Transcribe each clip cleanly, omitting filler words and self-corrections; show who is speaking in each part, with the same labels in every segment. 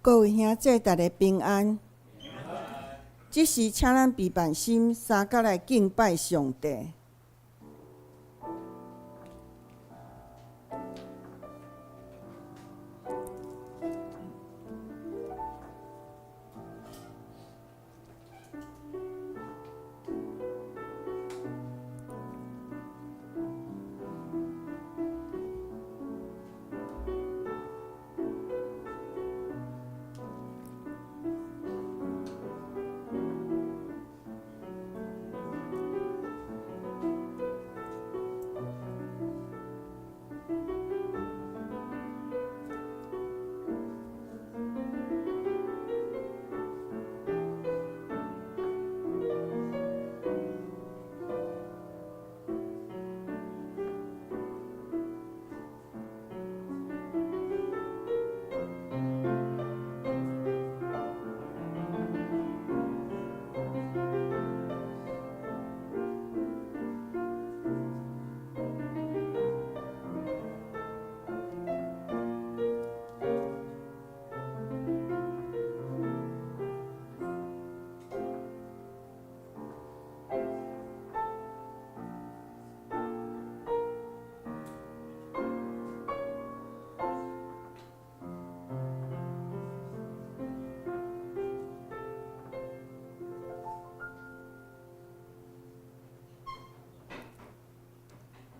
Speaker 1: 各位兄姊，大家平安。這時，請咱備辦心，三佮來敬拜上帝。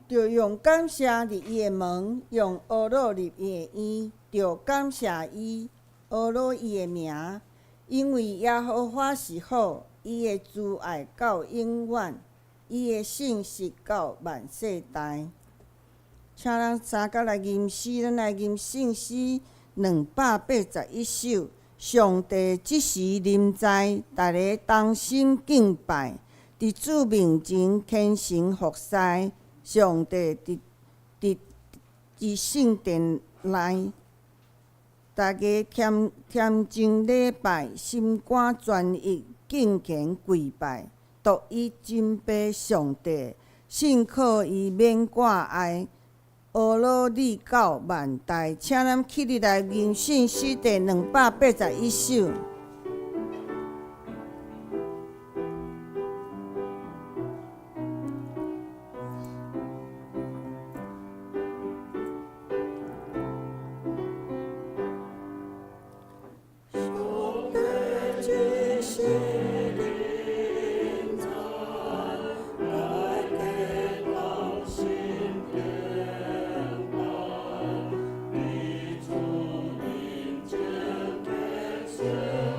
Speaker 1: 著用感謝入伊的門，用呵咾入伊的院，著感謝伊，呵咾伊的名，因為耶和華是好，伊的慈愛到永遠，伊的信實到萬世代。請咱三佮來吟詩，咱來吟聖詩281首。上帝這時臨在，大家同心敬拜，佇主面前虔誠服侍。上帝佇佇佇聖殿內，大家虔虔誠禮拜，心肝專一敬虔跪拜，獨一尊卑上帝，信靠伊免掛礙，呵咾你到萬代。請咱起立來吟聖詩第281首。
Speaker 2: 上帝這時臨在，大家同心敬拜，佇主面前虔誠。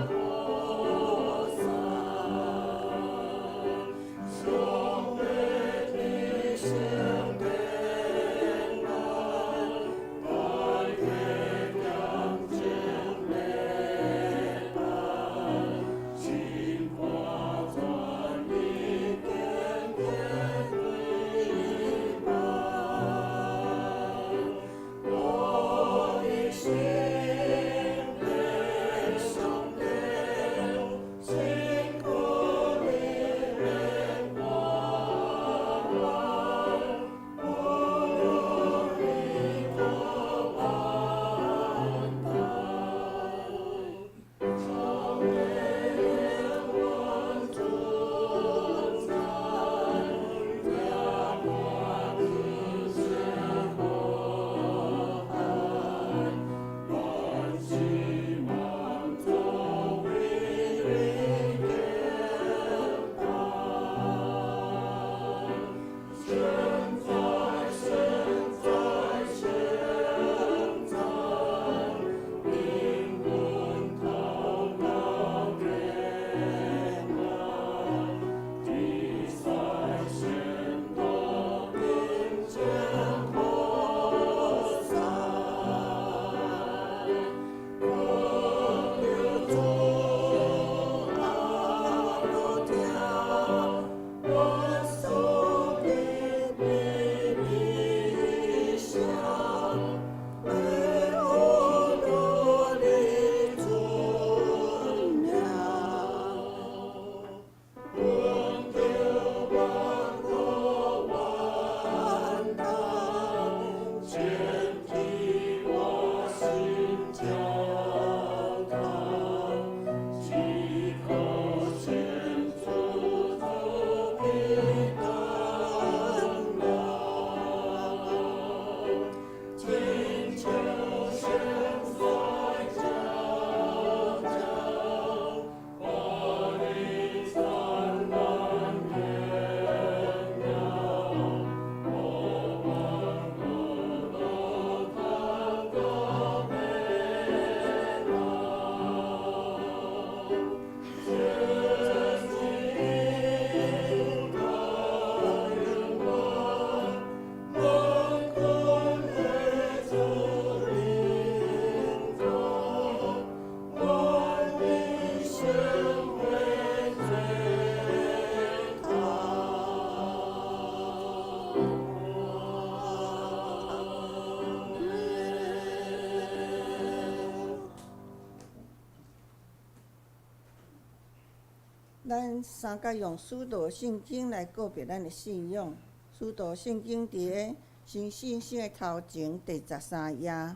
Speaker 1: 咱三角用使徒聖經來告白咱的信仰。使徒聖經佇个新信息的頭前第13頁。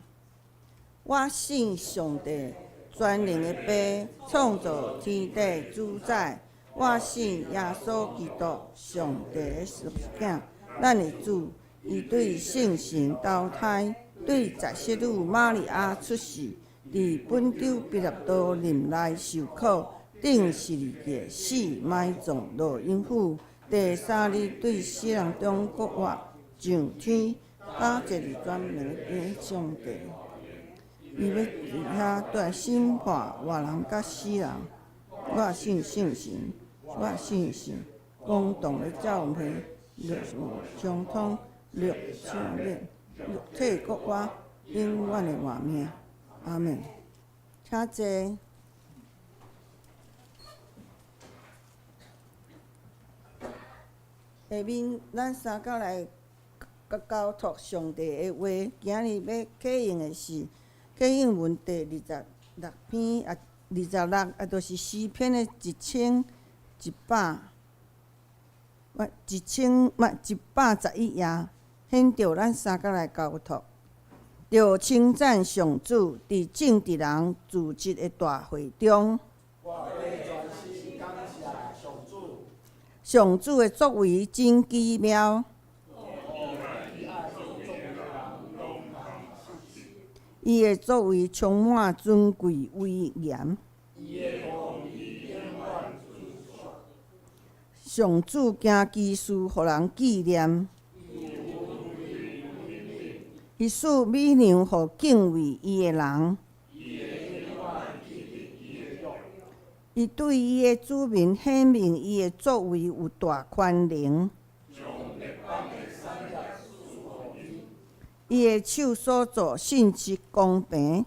Speaker 1: 我信上帝，全能的父，創造天地主宰。我信耶穌基督，上帝的獨生囝，咱的主。伊對聖神投胎，對十色女瑪利亞出世，佇本丟彼拉多任內受苦，釘十字架死埋葬落陰府，第三日對死人中復活，上天，倚坐佇全能的上帝。伊欲佇遐來審判活人佮死人。我信聖神，我信聖公同的教會，六相通，六赦免，肉體復活，永遠的活命。阿門。請坐。下面咱三角來交託上帝的話，今日欲啟用的是啟應文第26篇啊，26啊，就是詩篇的1100，毋一千毋111頁，現著咱三角來交託，著稱讚上主，佇正直人聚集的大會中。上主的作為真奇妙。伊的作為充滿尊貴威嚴。上主行奇事，予人紀念。伊賜米糧予敬畏伊的人。伊對伊的子民顯明伊的作為有大權能。伊的手所做信實公平，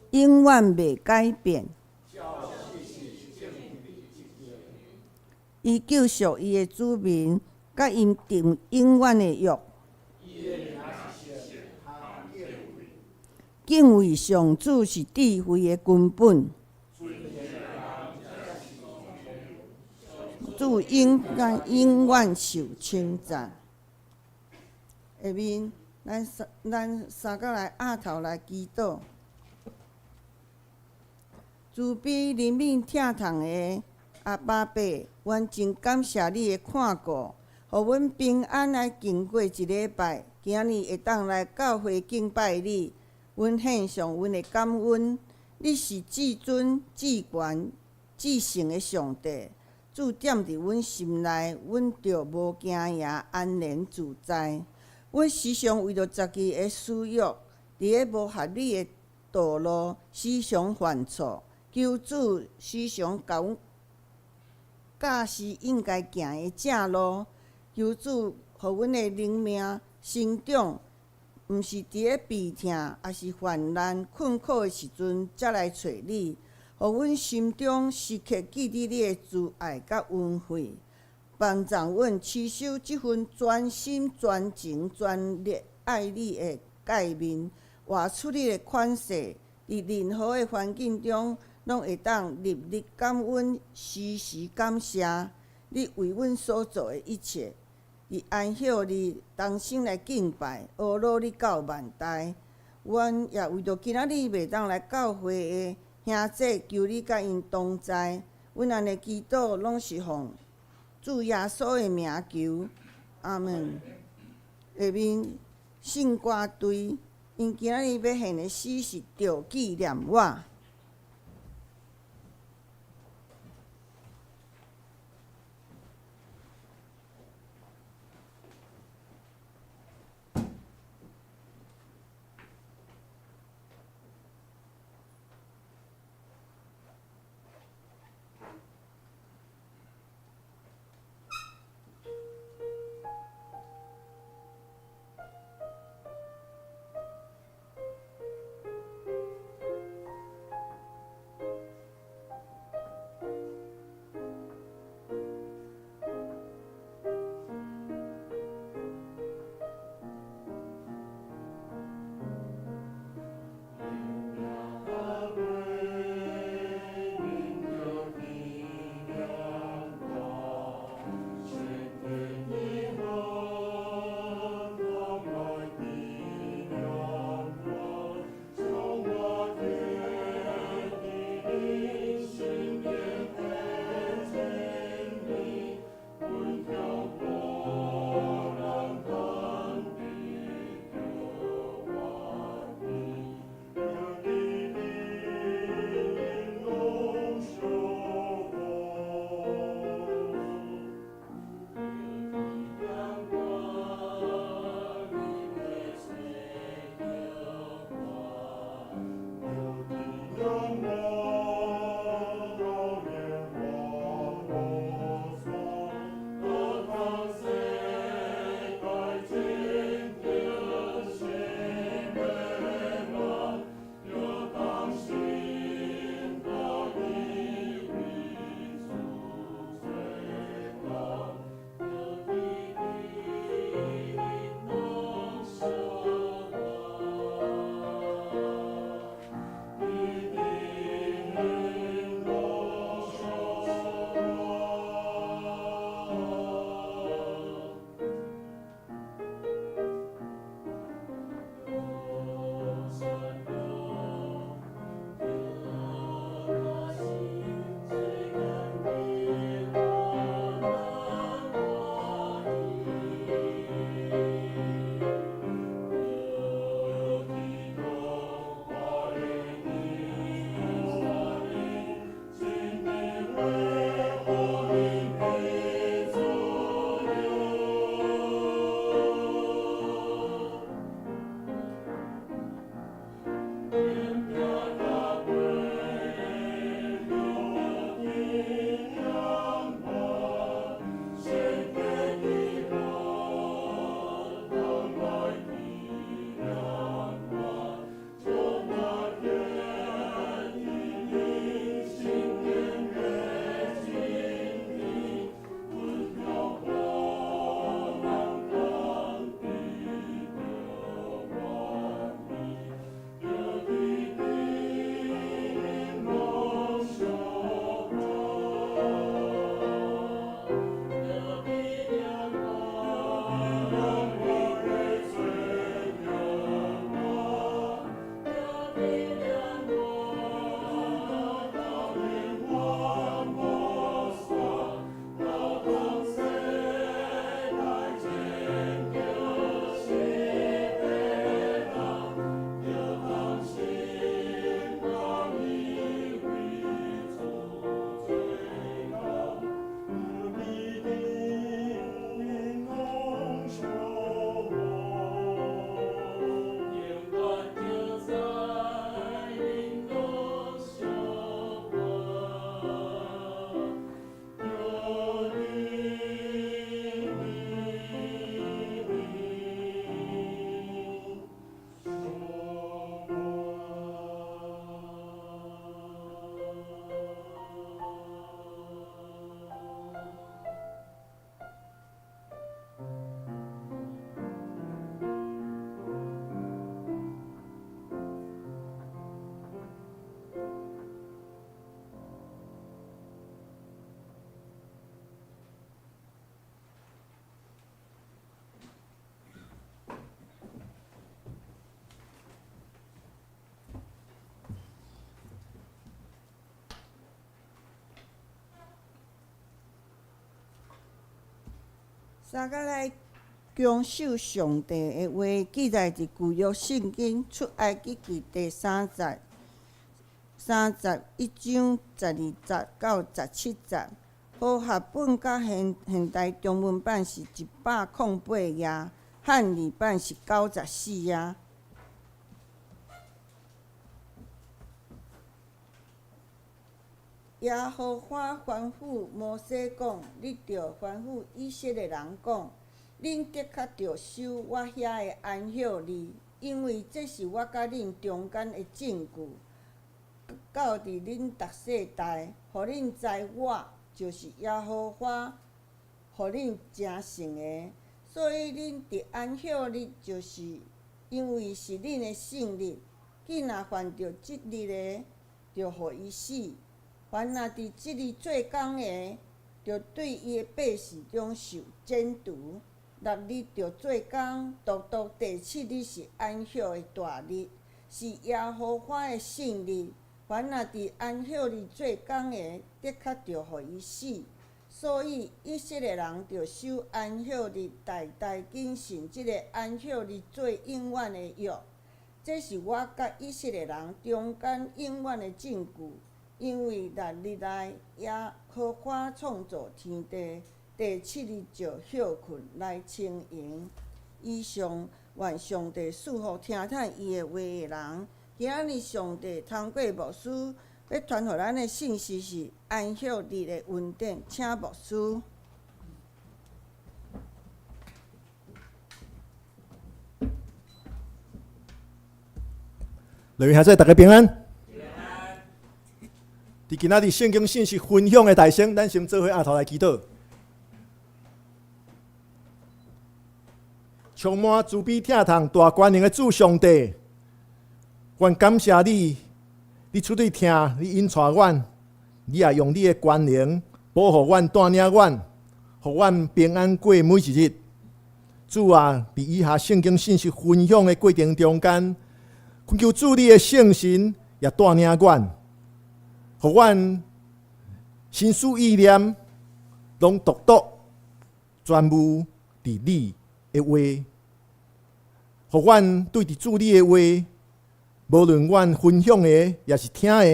Speaker 1: 永遠袂改變。伊救贖伊的子民，佮𪜶訂永遠的約。敬畏上主是智慧的根本。主應該永遠受稱讚。下面，咱三咱三個來額頭來祈禱。慈悲憐憫疼痛的阿爸父，阮真感謝你的看顧，予阮平安來經過一禮拜。今日會當來教會敬拜你，阮獻上阮的感恩。你是至尊、至懸、至聖的上帝，駐踮佇阮心內，阮就無驚惶，安然自在。阮時常為著家己的私欲，佇个無合理的道路，時常犯錯。求主時常共阮教示應該行的正路。求主予阮的靈命成長，毋是佇咧病痛，抑是患難困苦的時陣，才來揣你。予阮心中時刻記得你的慈愛佮恩惠，幫助阮持守這份專心、專情、專力愛你的誡命，活出你的款式。佇任何的環境中，攏會當日日感恩，時時感謝你為阮所做的一切。佇安息日同心來敬拜，呵咾你到萬代。阮也為著今仔日袂當來教會的兄弟，求你佮𪜶同在。阮按呢祈禱，攏是奉主耶穌的名求，阿門。下面聖歌隊，𪜶今仔日欲獻的詩是《著紀念我》。三个來謹守上帝的話，記載佇舊約聖經出埃及記第31章12節到17節。和合本佮現代中文版是108頁，漢語版是94頁。耶和華吩咐摩西講：你著吩咐以色列人講，恁的確著守我遐的安息日，因為這是我佮恁中間的證據，到佇恁逐世代，予恁知我就是耶和華，予恁成聖的。所以恁佇安息日，就是因為是恁的聖日，囝若犯著這日的，著予伊死。凡若佇這日做工的，著對伊的百姓中受剪除。六日著做工，獨獨第七日是安息的大日，是耶和華的聖日。凡若佇安息日做工的，的確著予伊死。所以以色列人著守安息日，代代謹慎這個安息日做永遠的約。這是我佮以色列人中間永遠的證據。因為六日內，耶和華創造天地，第七日就歇睏來清閒。以上，願上帝賜福聽聽伊的話的人。今仔日上帝通過牧師欲傳予咱的信息是安息日的恩典，請牧師。
Speaker 2: 各位兄弟，大家平安。佇今仔日聖經信息分享的台先，咱先做伙徛頭來祈禱。充滿慈悲疼痛大權能的主上帝，阮感謝你，你出對疼，你引帶阮，你也用你的權能保護阮、帶領阮，予阮平安過每一日。主啊，佇以下聖經信息分享的過程中間，懇求主你的聖神也帶領阮，予阮心思意念攏獨獨專注佇你的話，予阮對佇主你的話，無論阮分享的，抑是聽的，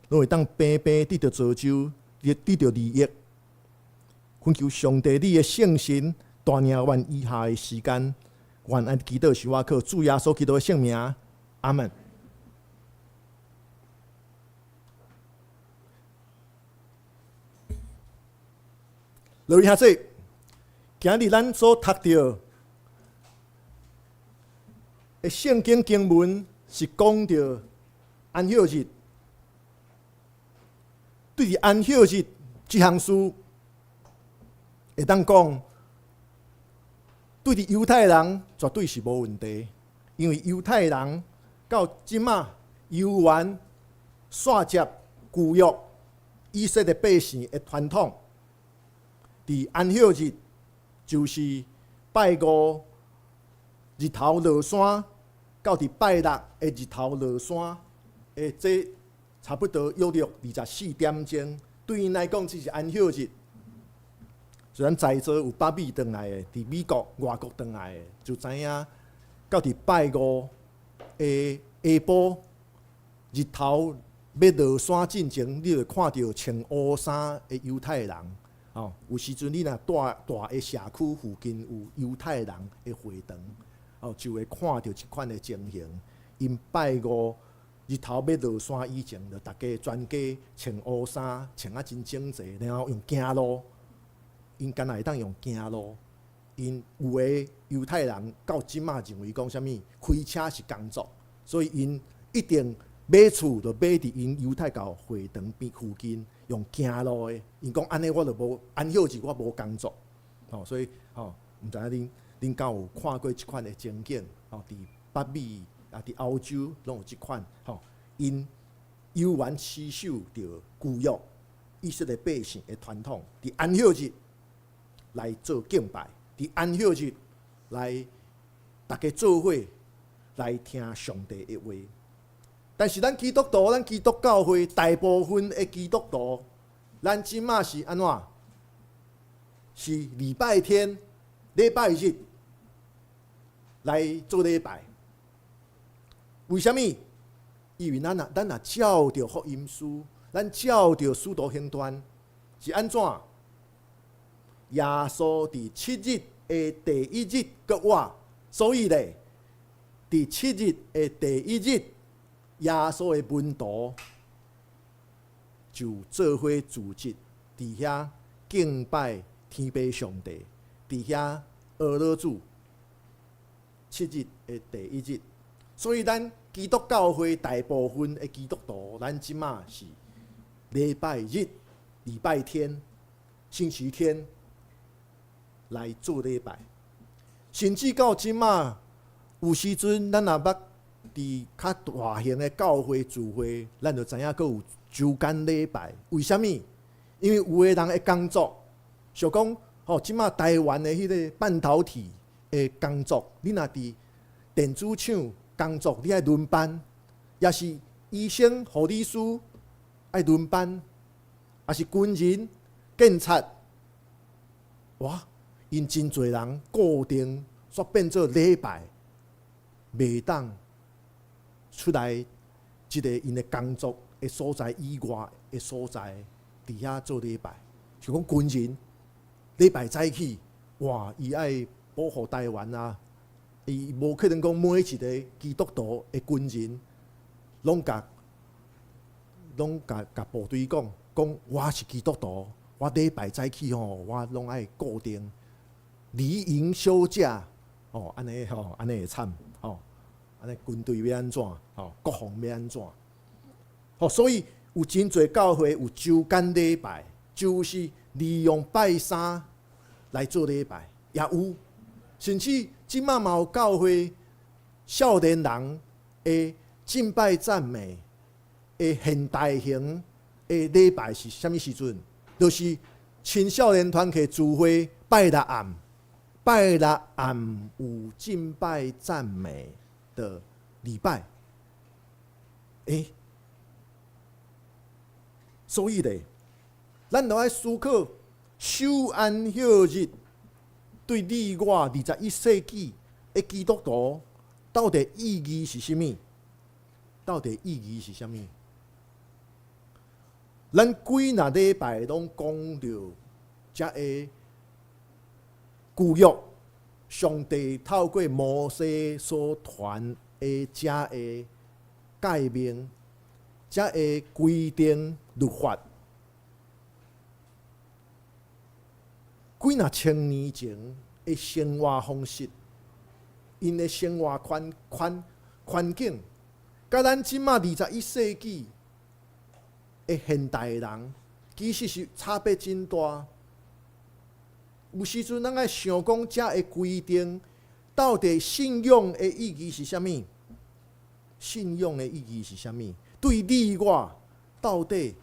Speaker 2: 攏會當平平得著造就，得著利益。懇求上帝你的聖神帶領阮以下的時間，阮按祈禱是我靠主耶穌基督的聖名，阿門。各位兄弟，今日咱所讀著的聖經經文是講著安息日。對佇安息日這項事，會當講，對佇猶太人絕對是無問題，因為猶太人到這馬猶原紲接舊約以色列百姓的傳統。佇安息日就是拜五日頭落山，到佇拜六的日頭落山，的這差不多約略24點鐘，對𪜶來講，這是安息日。雖然在座有北美轉來的，佇美國、外國轉來的，就知影到佇拜五的下晡日頭欲落山進前，你就會看著穿烏衫的猶太人。哦，有時陣你若蹛大的社區附近有猶太人的會堂，哦，就會看著這款的情形。𪜶拜五日頭欲落山以前，就逐家全家穿烏衫，穿啊真整齊，然後用行路，𪜶敢若會當用行路。𪜶有的猶太人到這馬認為講啥物，開車是工作，所以𪜶一定買厝就買佇𪜶猶太教會堂邊附近，用行路的。𪜶講按呢我就無安息日我無工作，吼，所以吼，毋知影恁恁敢有看過這款的情景？吼，佇北美啊，佇歐洲攏有這款，吼，𪜶猶原持守著舊約以色列百姓的傳統，佇安息日來做敬拜，佇安息日來逐家做伙來聽上帝的話。但是咱基督徒，咱基督教會大部分的基督徒，咱這馬是按怎？是禮拜天禮拜日來做禮拜。為啥物？因為咱若照著福音書，咱照著使徒行傳是按怎？耶穌佇七日的第一日復活，所以咧，佇七日的第一日，耶穌的門徒就做伙聚集佇遐敬拜天父上帝，佇遐呵咾主。七日的第一日，所以咱基督教會大部分的基督徒，咱這馬是禮拜日、禮拜天、星期天來做禮拜，甚至到這馬有時陣，咱若捌佇較大型的教會聚會，咱就知影閣有週間禮拜。為啥物？因為有的人的工作，像講吼，這馬台灣的彼个半導體的工作，你若佇電子廠工作，你愛輪班，抑是醫生、護理師愛輪班，抑是軍人、警察，哇！𪜶真濟人固定煞變做禮拜袂當出來，這个𪜶的工作的所在以外的所在，佇遐做禮拜。像講軍人禮拜早起，哇！伊愛保護台灣啊！伊無可能講每一个基督徒的軍人，攏共部隊講，講我是基督徒，我禮拜早起吼，我攏愛固定離營休假，哦，按呢吼，按呢會慘，吼，按呢軍隊欲按怎，吼，國防欲按怎，吼，所以有真濟教會有週間禮拜，就是利用拜三來做禮拜，也有。甚至這馬嘛有教會少年人的敬拜讚美的現代型的禮拜是啥物時陣？就是青少年團契聚會拜六暗，拜六暗有敬拜讚美的禮拜。欸，所以咧，咱著愛思考守安息日對你我21世紀的基督徒，到底意義是啥物？到底意義是啥物？咱幾若禮拜攏講著這个舊約，上帝透過摩西所傳的這个誡命，這个規定律法。幾若千年前的生活方式，𪜶的生活環境，佮咱這馬21世紀的現代人，其實是差別真大。有時陣咱愛想講，這个規定到底信仰的意義是啥物？信仰的意義是啥物？對你我到底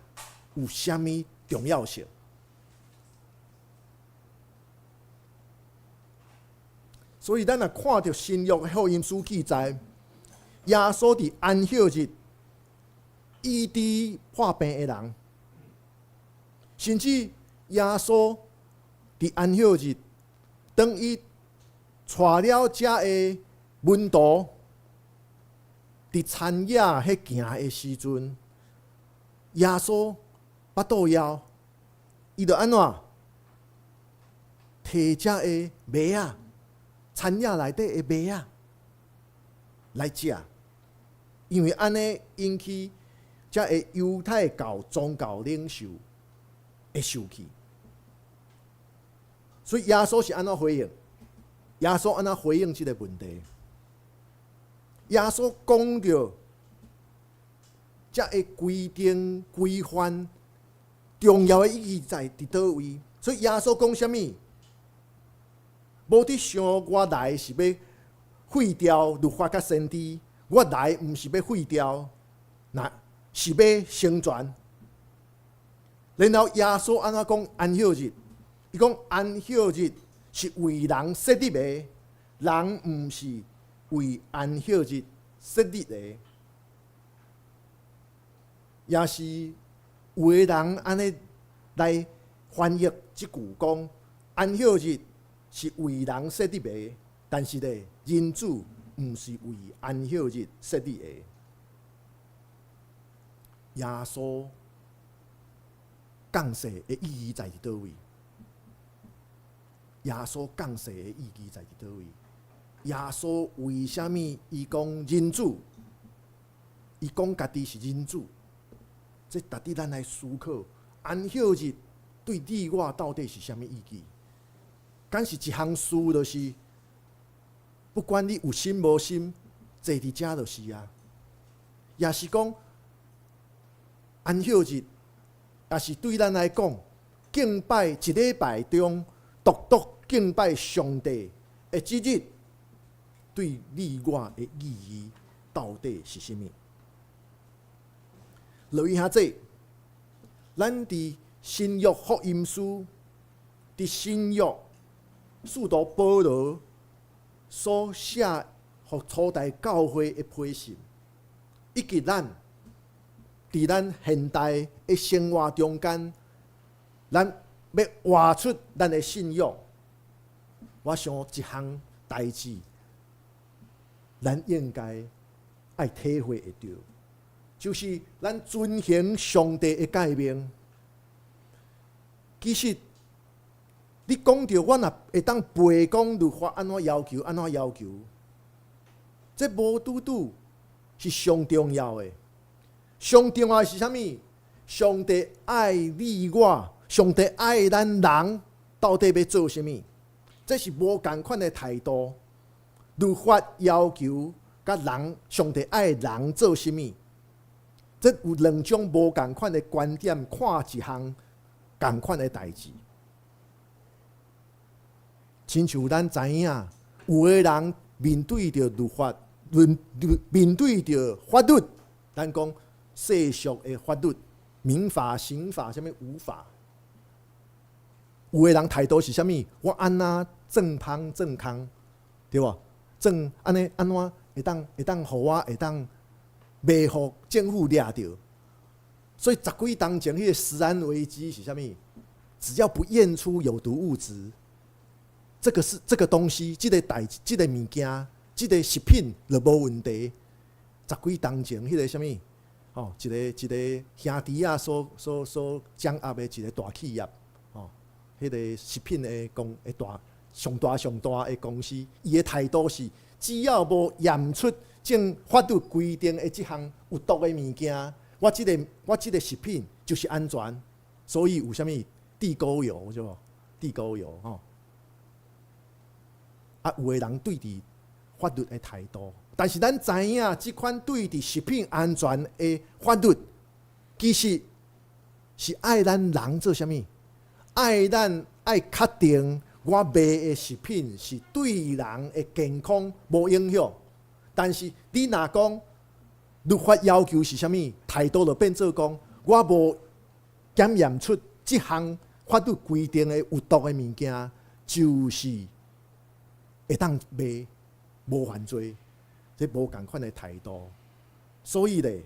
Speaker 2: 有啥物重要性？所以，咱若看著新約福音書記載，耶穌佇安息日醫治破病的人，甚至耶穌佇安息日，當伊帶了遮个門徒佇田野彼行的時陣，耶穌腹肚枵，伊就按怎提遮个麥仔？田野內底的麥仔來食，因為按呢引起遮个猶太教宗教領袖會生氣，所以耶穌是按怎回應？耶穌按怎回應這个問題？耶穌講著遮个規定規範重要的意義在佇佗位？所以耶穌講啥物？無佇想我來是欲廢掉律法佮先知，我來毋是欲廢掉，那是欲成全。然後耶穌按怎講安息日？伊講安息日是為人設立的，人毋是為安息日設立的。也是有的人按呢來翻譯這句講安息日。是為人設立的，但是咧，人子毋是為安息日設立的。耶穌降世的意義在佇佗位？耶穌降世的意義在佇佗位？耶穌為啥物伊講人子？伊講家己是人子，這值得咱來思考。安息日對你我到底是啥物意義？敢是一項事，就是不管你有心無心，坐佇遮就是啊。抑是講安息日，也是對咱來講，敬拜一禮拜中獨獨敬拜上帝的這日，對你我的意義到底是啥物？留意下這，咱佇新約福音書，佇新約使徒保羅所寫予初代教會的批信，以及咱佇咱現代的生活中間，咱欲活出咱的信仰，我想一項代誌，咱應該愛體會會著，就是咱遵行上帝的誡命。其實，你講著我若會當背講律法按怎要求，按怎要求，這無拄拄是上重要的。上重要的是啥物？上帝愛你我，上帝愛咱人，到底欲做啥物？這是無仝款的態度。律法要求佮人，上帝愛人做啥物？這有兩種無仝款的觀點，看一項仝款的代誌。親像咱知影，有的人面對著律法，面對著法律，咱講世俗的法律、民法、刑法，啥物五法。有的人態度是啥物？我按怎鑽芳鑽空，對無？鑽按呢按怎會當予我會當袂予政府掠著？所以十幾冬前彼個食安危機是啥物？只要不驗出有毒物質，這個是這個東西，這個代這個物件，這個食品就無問題。十幾冬前彼個啥物？吼，一个一个兄弟仔所掌握的一個大企業，吼，彼個食品的大上大上大的公司，伊的態度是，只要無驗出正法律規定的這項有毒的物件，我這個食品就是安全。所以有啥物地溝油是無？地溝油吼。啊，有的人對佇法律的態度，但是咱知影，這款對佇食品安全的法律，其實是愛咱人做啥物？愛咱愛確定我賣的食品是對人的健康無影響。但是你若講律法要求是啥物，態度就變做講我無檢驗出這項法律規定的有毒的物件，就是會當賣，無犯罪，這無仝款的態度。所以咧，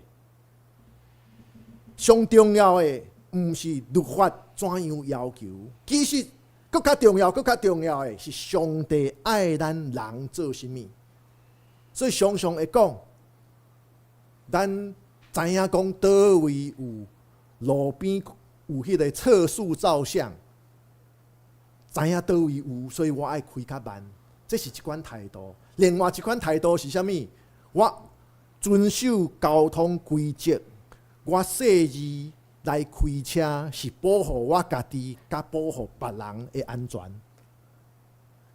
Speaker 2: 上重要的毋是律法怎樣要求，其實閣較重要、閣較重要的是上帝愛咱人做啥物。所以常常會講，咱知影講佗位有路邊有彼個測速照相，知影佗位有，所以我愛開較慢。這是一款態度。另外一款態度是啥物？我遵守交通規則，我細膩來開車是保護我家己，佮保護別人的安全。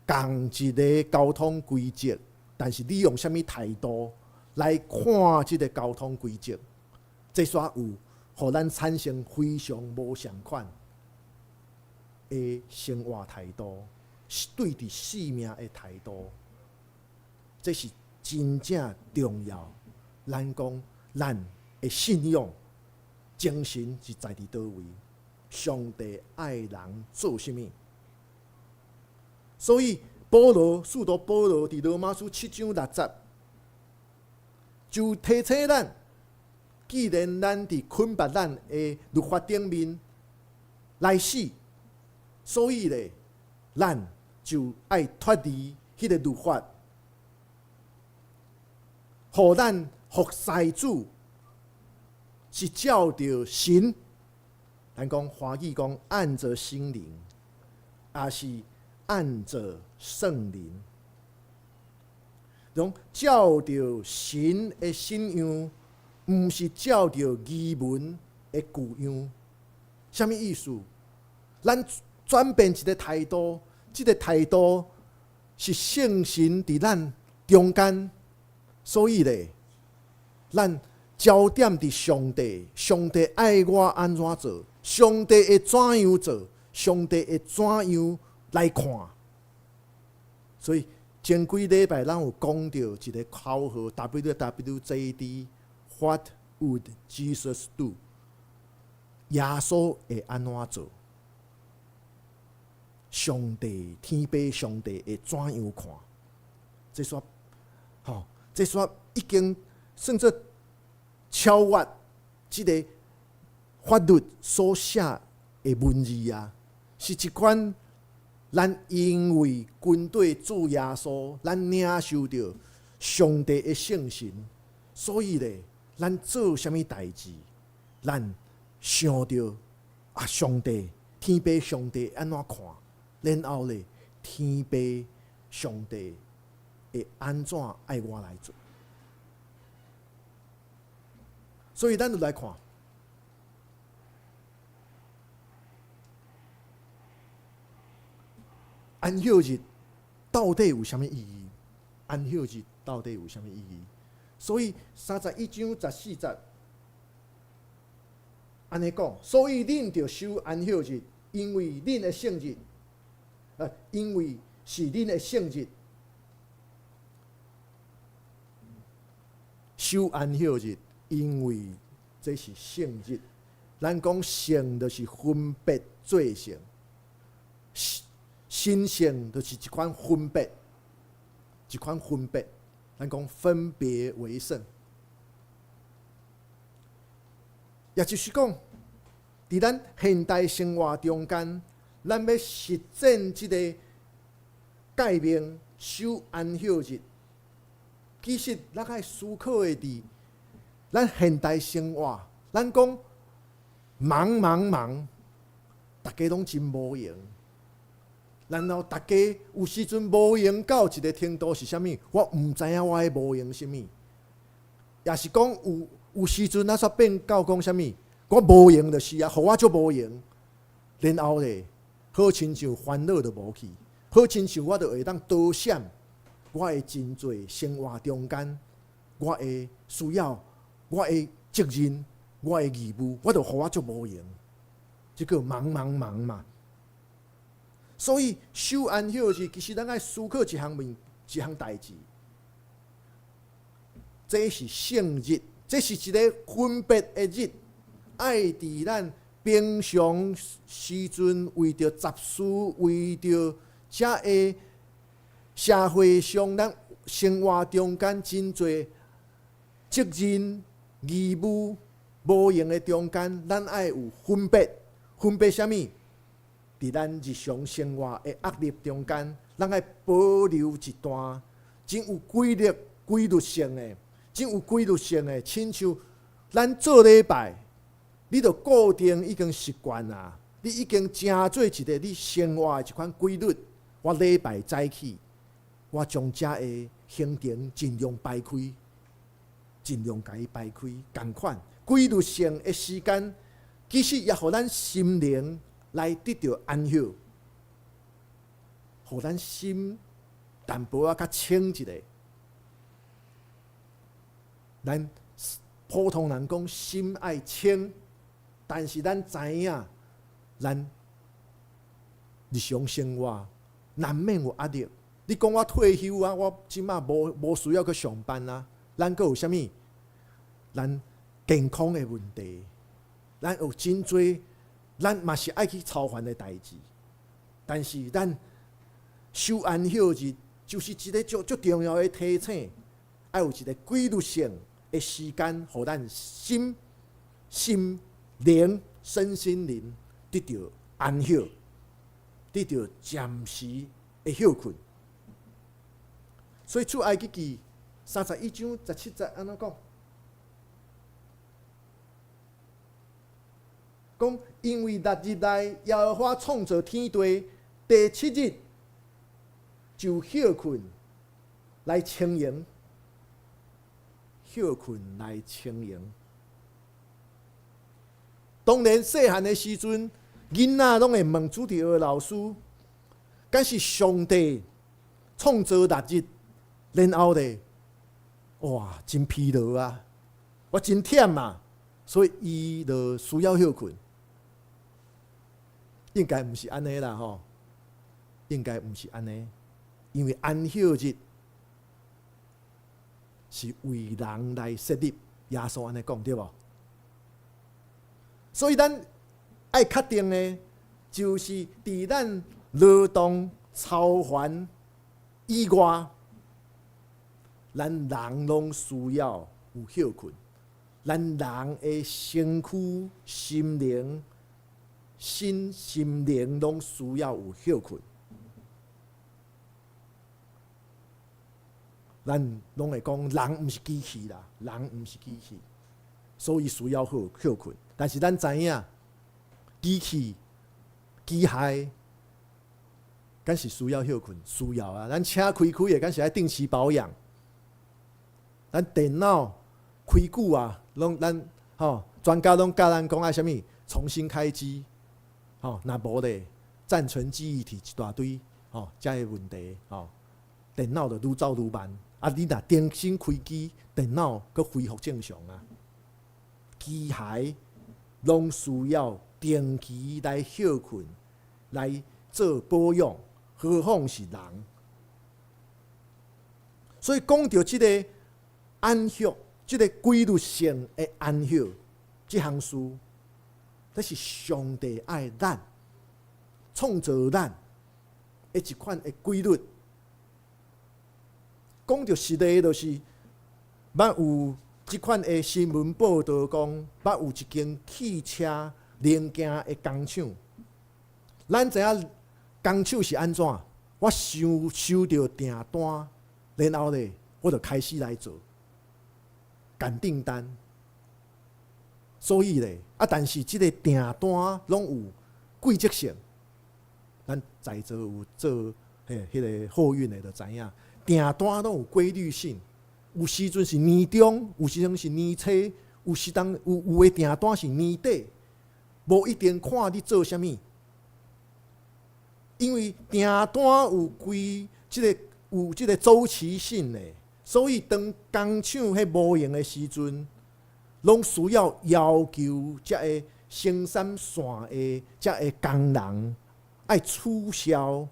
Speaker 2: 仝一个交通規則，但是你用啥物態度來看這个交通規則，這煞有予咱產生非常無相仝的生活態度，是對佇性命的態度，這是真正重要。咱講咱的信仰精神是在佇佗位？上帝愛人做啥物？所以保羅，使徒保羅佇羅馬書七章六節就提醒咱：既然咱佇捆縛咱的律法頂面來死，所以咧，咱就愛脫離彼个律法，予咱服侍主是照著神。咱講華語講按著心靈，抑是按著聖靈，講照著神的新樣，毋是照著儀文的舊樣。啥物意思？咱轉變一個態度，這個態度是聖神佇咱中間，所以咧，咱焦點佇上帝，上帝愛我按怎做，上帝會怎樣做，上帝會怎樣來看。所以前幾禮拜咱有講著一個口號：WWJD，What would Jesus do？耶穌會按怎做？上帝天父上帝會怎樣看？這煞吼，這煞已經算做超越這个法律所寫的文字啊，是一款咱因為跟綴主耶穌，咱領受著上帝的聖神，所以咧，咱做啥物代誌，咱想著啊，上帝天父上帝按怎看，然後咧，天父上帝會按怎愛我來做。所以咱就來看，安息日到底有啥物意義？安息日到底有啥物意義？所以31章14節按呢講，所以恁著守安息日，因為恁的聖日，因為是恁的聖日，守安息日。因為這是聖日，咱講聖就是分別做聖，神聖就是一款分別，一款分別。咱講分別為聖，也就是講，佇咱現代生活中間，咱欲實踐這个誡命守安息日，其實咱愛思考的佇咱現代生活，咱講忙忙忙，逐家攏真無閒。然後逐家有時陣無閒到一个程度是啥物？我毋知影我咧無閒啥物。也是講有時陣咱煞變到講啥物？我無閒就是啊，予我足無閒。然後咧，好親像煩惱就無去，好親像我就會當躲閃我的真濟生活中間，我的需要。我的責任，我的義務，我就予我足無閒，這叫忙忙忙嘛。所以守安息日，其實咱愛思考一項問，一項代誌。這是聖日，這是一个分別的日，愛佇咱平常時陣為著雜事，為著遮个社會上咱生活中間真濟責任、義務無閒的中間，咱愛有分別，分別啥物？佇咱日常生活的壓力中間，咱愛保留一段真有規律、規律性的、真有規律性的，親像咱做禮拜，你著固定已經習慣啊，你已經成做一个你生活的一款規律。我禮拜早起，我將遮个行程盡量排開。盡量共伊排開，仝款規律性的時間，其實也予咱心靈來得著安息，予咱心淡薄仔較清一下。咱普通人講心愛清，但是咱知影，咱日常生活難免有壓力。你講我退休啊，我這馬無需要去上班啊。咱閣有啥物？咱健康的問題，咱有真濟，咱嘛是愛去操煩的代誌。但是咱守安息日就是一个足足重要的提醒，愛有一个規律性的時間，予咱心、心靈、身心靈得著安息，得著暫時會歇睏。所以出埃及記31章17節按怎講？講因為六日內耶和華創造天地，第七日就歇睏來清閒，歇睏來清閒。當然細漢的時陣，囡仔攏會問主日學老師，敢是上帝創造六日，然後咧，哇，真疲勞啊，我真忝啊，所以伊就需要歇睏。應該毋是按呢啦吼，應該毋是按呢，因為安息日是為人來設立，耶穌按呢講對無？所以咱愛確定的，就是佇咱勞動操煩以外，咱人攏需要有歇睏，咱人的身軀、心靈、身心靈攏需要有歇睏。咱攏會講人毋是機器啦，人毋是機器，所以需要好歇睏。但是咱知影，機器、機械，敢是需要歇睏？需要啊！咱車開開的，敢是愛定期保養。咱電腦開久啊，攏咱吼專家攏教咱講愛啥物？重新開機，吼，若無咧，暫存記憶體一大堆，吼，才會問題，吼，電腦就愈走愈慢。啊，你若重新開機，電腦閣恢復正常啊。機械攏需要定期來歇睏，來做保養，何況是人？所以講著這个安息，這个規律性的安息，這項事，這是上帝愛咱創造咱的一款的規律。講著實例，就是捌有這款的新聞報導講，捌有一間汽車零件的工廠。咱知影工廠是按怎？我收收著訂單，然後咧，我就開始來做，趕訂單。所以咧，啊，但是這个訂單攏有季節性。咱在座有做彼个貨運的，就知影訂單攏有規律性。有時陣是年中，有時陣是年初，有時當有有的訂單是年底，無一定看你做啥物。因為訂單有規這个有這个週期性的，所以當工廠彼無閒的時陣，攏需要要求遮个生產線的遮个工人愛取消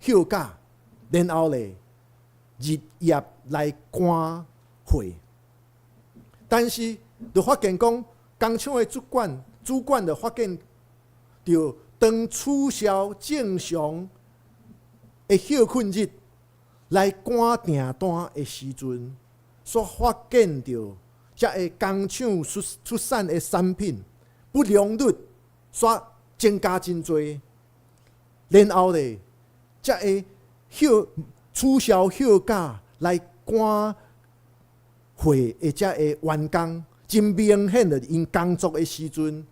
Speaker 2: 休假，然後咧日夜來趕貨。但是就發現講，工廠的主管主管就發現著當取消正常的歇睏日來趕訂單的時陣，煞發現著遮个工廠出出產的產品不良率煞增加真濟，然後咧，遮个休取消休假來趕貨的遮个員工，真明顯的，𪜶工作的時陣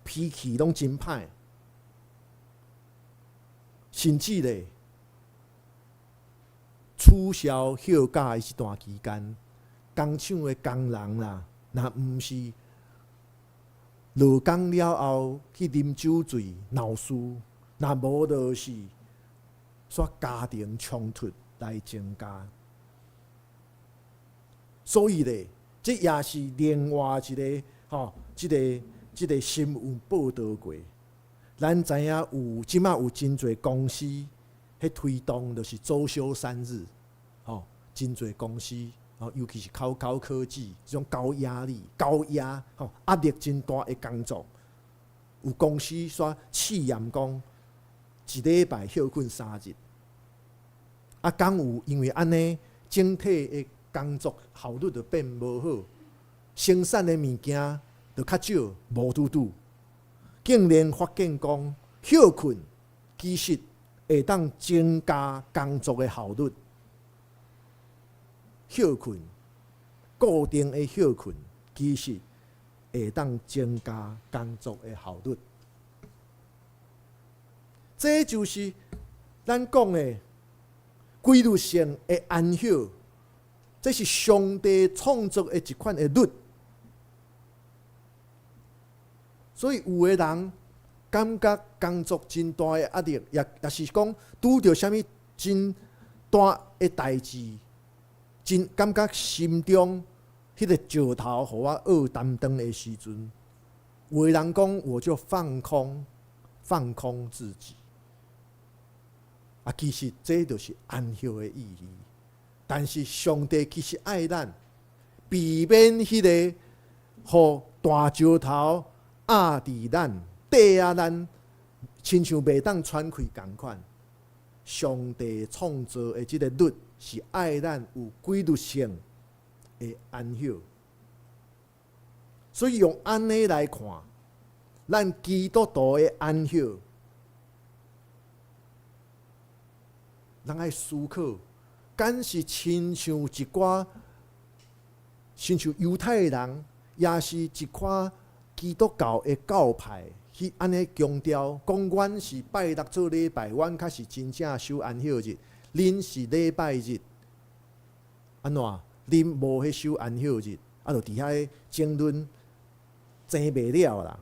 Speaker 2: 脾氣攏真歹，甚至咧取消休假的這段期間，工廠的工人啦，若毋是落工了後去啉酒醉鬧事，若無就是煞家庭衝突來增加。所以咧，這也是另外一个吼，這个這个新聞報導過。咱知影有這馬有真濟公司彼推動，就是周休三日，吼，真濟公司，吼，尤其是高高科技這種高壓力、高壓，吼，壓力真大的工作，有公司煞試驗講，一禮拜歇睏3日，啊，敢有因為按呢，整體的工作效率就變無好，生產的物件就較少，無拄拄。竟然發現講，歇睏其實會當增加工作的效率。歇睏，固定的歇睏，其實會當增加工作的效率。這就是咱講的規律性的安歇，這是上帝創造的一款的律。所以有的人感覺工作真大的壓力，也是講拄著啥物真大的代誌，真感覺心中彼個石頭予我僫擔當的時陣，有的人講我就放空，放空自己。啊，其實這就是安歇的意義。但是上帝其實愛咱，避免彼個予大石頭壓佇咱，綴壓咱，親像袂當喘氣仝款。上帝創造的這個律是愛咱有規律性的安歇。所以用按呢來看，咱基督徒的安歇，咱愛思考，敢是親像一寡，親像猶太人，也是一寡基督教的教派去按呢強調，講阮是拜六做禮拜，阮較是真正守安息日，恁是禮拜日，按怎？恁無彼守安息日，啊，就佇遐爭論，爭袂了啦。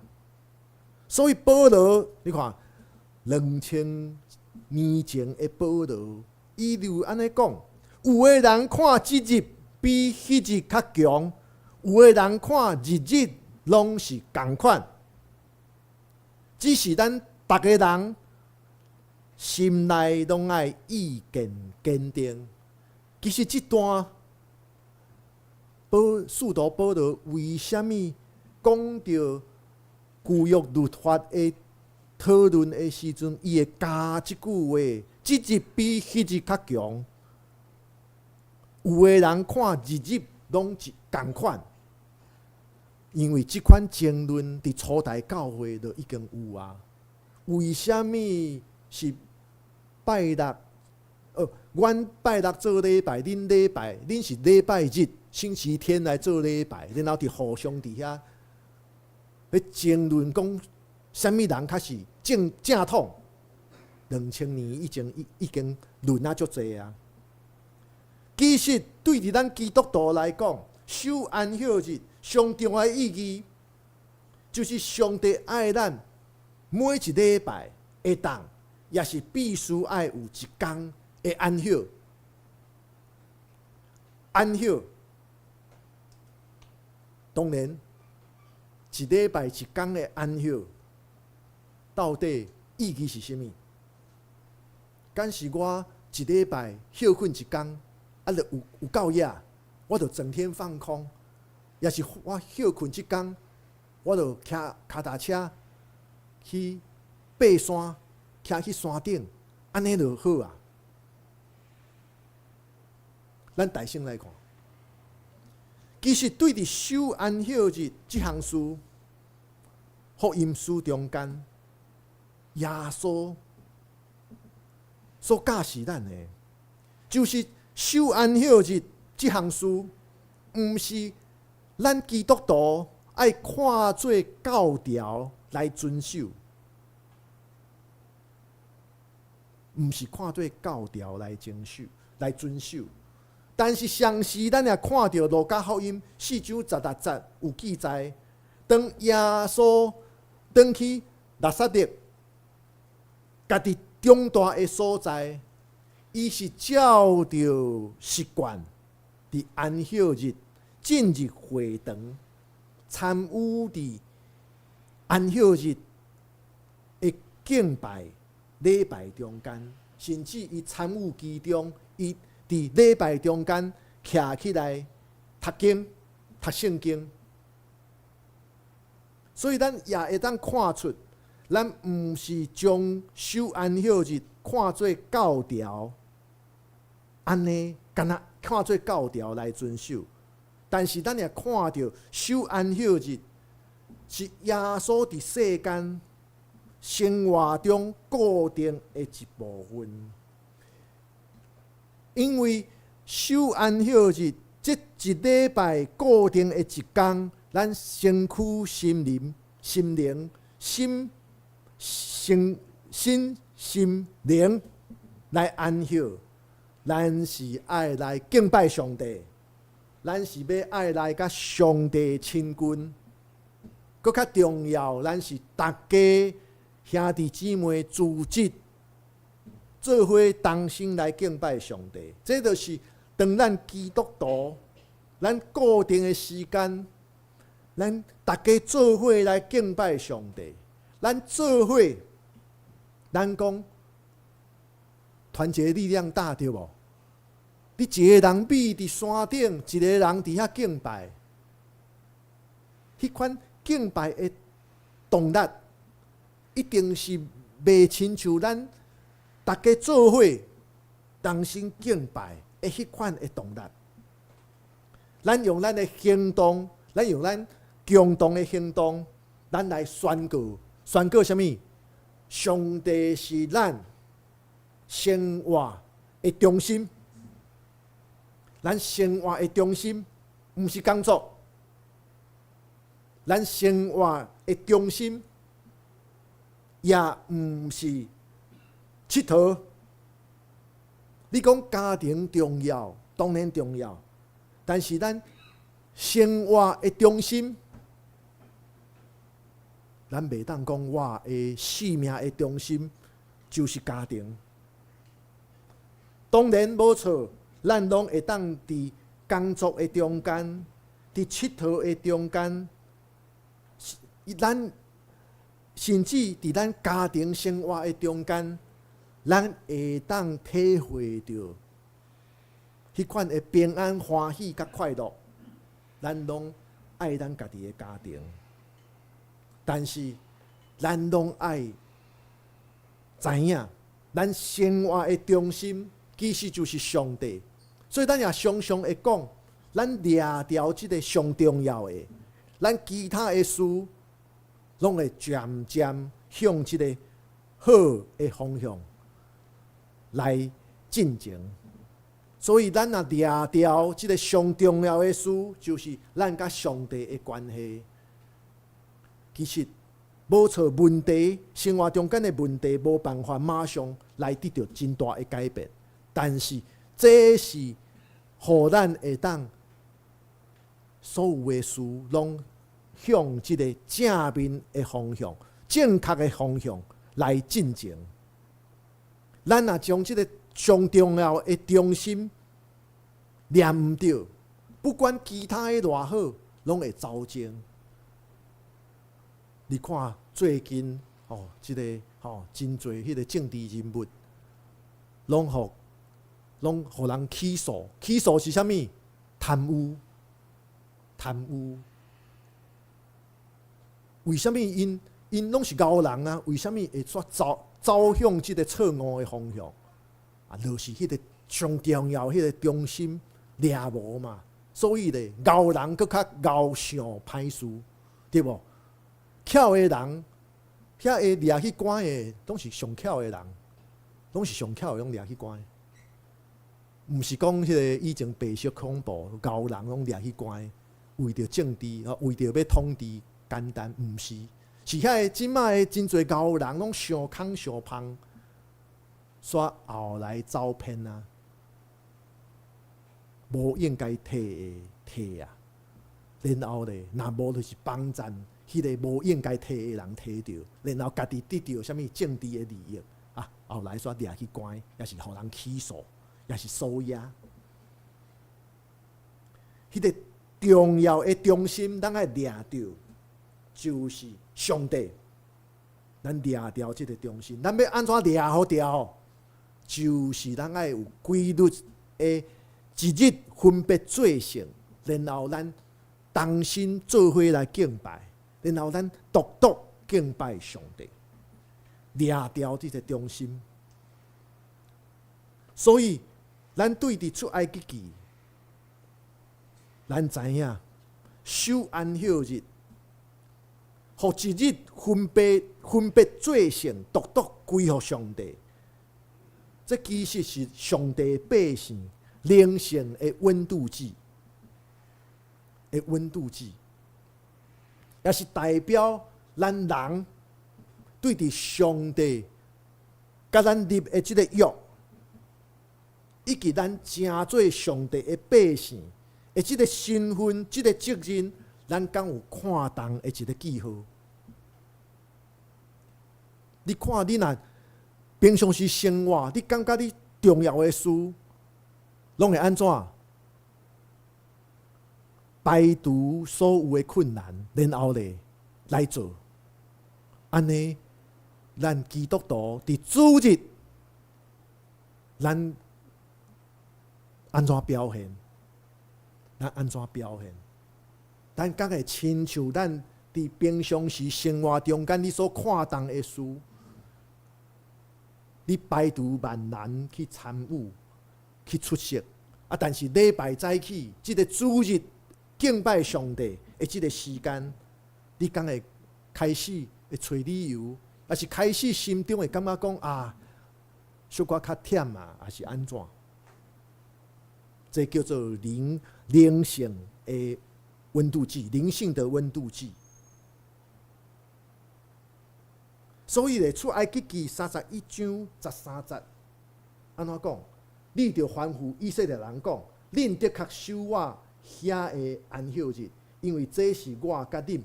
Speaker 2: 所以保羅，你看2000年前的保羅，伊就按呢講：有的人看這日比彼日較強，有的人看日日攏是仝款。只是咱逐个人心內攏愛意見堅定。其實這段保使徒保羅為啥物講著舊約律法的討論的時陣，伊會加這句話：這日比彼日較強。有的人看日日攏是仝款，因為這款爭論佇初代教會就已經有啊。為啥物是拜六？阮拜六做禮拜，恁禮拜恁是禮拜日、星期天來做禮拜，然後佇互相佇遐咧爭論講，啥物人較是正正統？2000年以前已經論啊足濟啊。其實對佇咱基督徒來講，守安息日上重要的意義，就是上帝愛咱每一禮拜會當，也是必須愛有一工的安息。安息，當然，一禮拜一工的安息，到底意義是啥物？敢是我一禮拜歇睏一工，啊，就有夠額，我就整天放空；抑是我歇睏一工，我就騎跤踏車去爬山，騎去山頂，按呢就好啊。咱大聲來看，其實對佇守安息日這項事，福音書中間，耶穌所教示咱的，就是守安息日這項事，毋是咱基督徒愛看做教條來遵守，毋是看做教條來遵守，來遵守。但是同時，咱也看著路加福音4章16節有記載，當耶穌轉去拿撒勒，家己長大的所在，伊是照著習慣，佇安息日進入會堂，參與佇安息日的敬拜禮拜中間，甚至伊參與其中，伊佇禮拜中間徛起來讀經、讀聖經，所以咱也會當看出，咱毋是將守安息日看做教條，按呢敢若看做教條來遵守，但是咱也看著守安息日是耶穌佇世間生活中固定的一部分。因為守安息日這一禮拜固定的一工，咱身軀、心靈、心靈、心、身、身心靈來安息。咱是愛來敬拜上帝，咱是欲愛來佮上帝親近。閣較重要，咱是逐家兄弟姊妹組織做伙同心來敬拜上帝。這就是當咱基督徒，咱固定的時間，咱逐家做伙來敬拜上帝。咱做伙，咱講團結力量大，對無？你一个人覕佇山頂，一个人佇遐敬拜，彼款敬拜的動力，一定是袂親像咱逐家做伙同心敬拜的彼款的動力。咱用咱的行動，咱用咱共同的行動，咱來宣告，宣告啥物？上帝是咱生活的中心。咱生活的中心毋是工作，咱生活的中心也毋是𨑨迌。你講家庭重要，當然重要，但是咱生活的中心，咱袂當講我的生命的中心就是家庭。當然無錯。咱攏會當佇工作的中間，佇𨑨迌的中間，咱甚至佇咱家庭生活的中間，咱會當體會著彼款的平安、歡喜佮快樂。咱攏愛咱家己的家庭，但是咱攏愛知影，咱生活的中心其實就是上帝。所以咱也常常會講，咱掠牢這个上重要的，咱其他的事攏會漸漸向這个好的方向來進前。所以咱若掠牢這个上重要的事，就是咱佮上帝的關係。其實無錯，問題生活中間的問題無辦法馬上來得著真大的改變，但是這是予咱會當所有的事攏向這个正面的方向、正確的方向來進前。咱若將這个上重要的中心掠毋著，不管其他的偌好，攏會走鐘。你看最近吼，這个吼真濟彼个政治人物，攏予人起訴，起訴是啥物？貪污，貪污。為啥物𪜶𪜶攏是𠢕人啊？為啥物會煞走走向這个錯誤的方向？啊，就是彼个上重要彼个中心掠無嘛。所以咧，𠢕人閣較𠢕想歹事，對無？巧的人，遐會掠去關的，攏是上巧的人，攏是上巧的，攏掠去關。毋是講彼个以前白色恐怖，𠢕人攏掠去關，為著政治，為著欲統治簡單，毋是，是遐个這擺的真濟𠢕人攏相空相芳，煞後來走偏啊，無應該摕的摕啊，然後咧，若無就是幫贊彼个無應該摕的人摕著，然後家己得著啥物政治的利益啊，後來煞掠去關，抑是予人起訴，抑是收押。彼个重要的中心，咱愛掠著，就是上帝。咱掠牢這个中心，咱欲按怎掠予牢？就是咱愛有規律的一日分別做聖，然後咱同心做伙來敬拜，然後咱獨獨敬拜上帝，掠牢這个中心。所以，咱對佇出埃及記，咱知影守安息日，予予一日分別分別做聖，獨獨歸予上帝。這其實是上帝百姓靈性的溫度計的溫度計，也是代表咱人對佇上帝佮咱立的這个約，以及咱成做上帝的百姓的這个身份、這个責任，咱敢有看重的一个記號。你看，你若平常時生活，你感覺你重要的事，攏會按怎？排除所有的困難，然後咧來做。按呢，咱基督徒佇主日，咱按怎表現？咱按怎表現？咱敢會親像咱佇平常時生活中間你所看重的事，你排除萬難去參與、去出席，啊！但是禮拜早起，這个主日敬拜上帝的這个時間，你敢會開始會揣理由，抑是開始心中會感覺講啊，小可較忝啊，抑是按怎？這叫做靈靈性的溫度計，靈性的溫度計。所以咧，出埃及記31章13節，按怎講？你著吩咐以色列人講：恁的確守我遐的安息日，因為這是我佮恁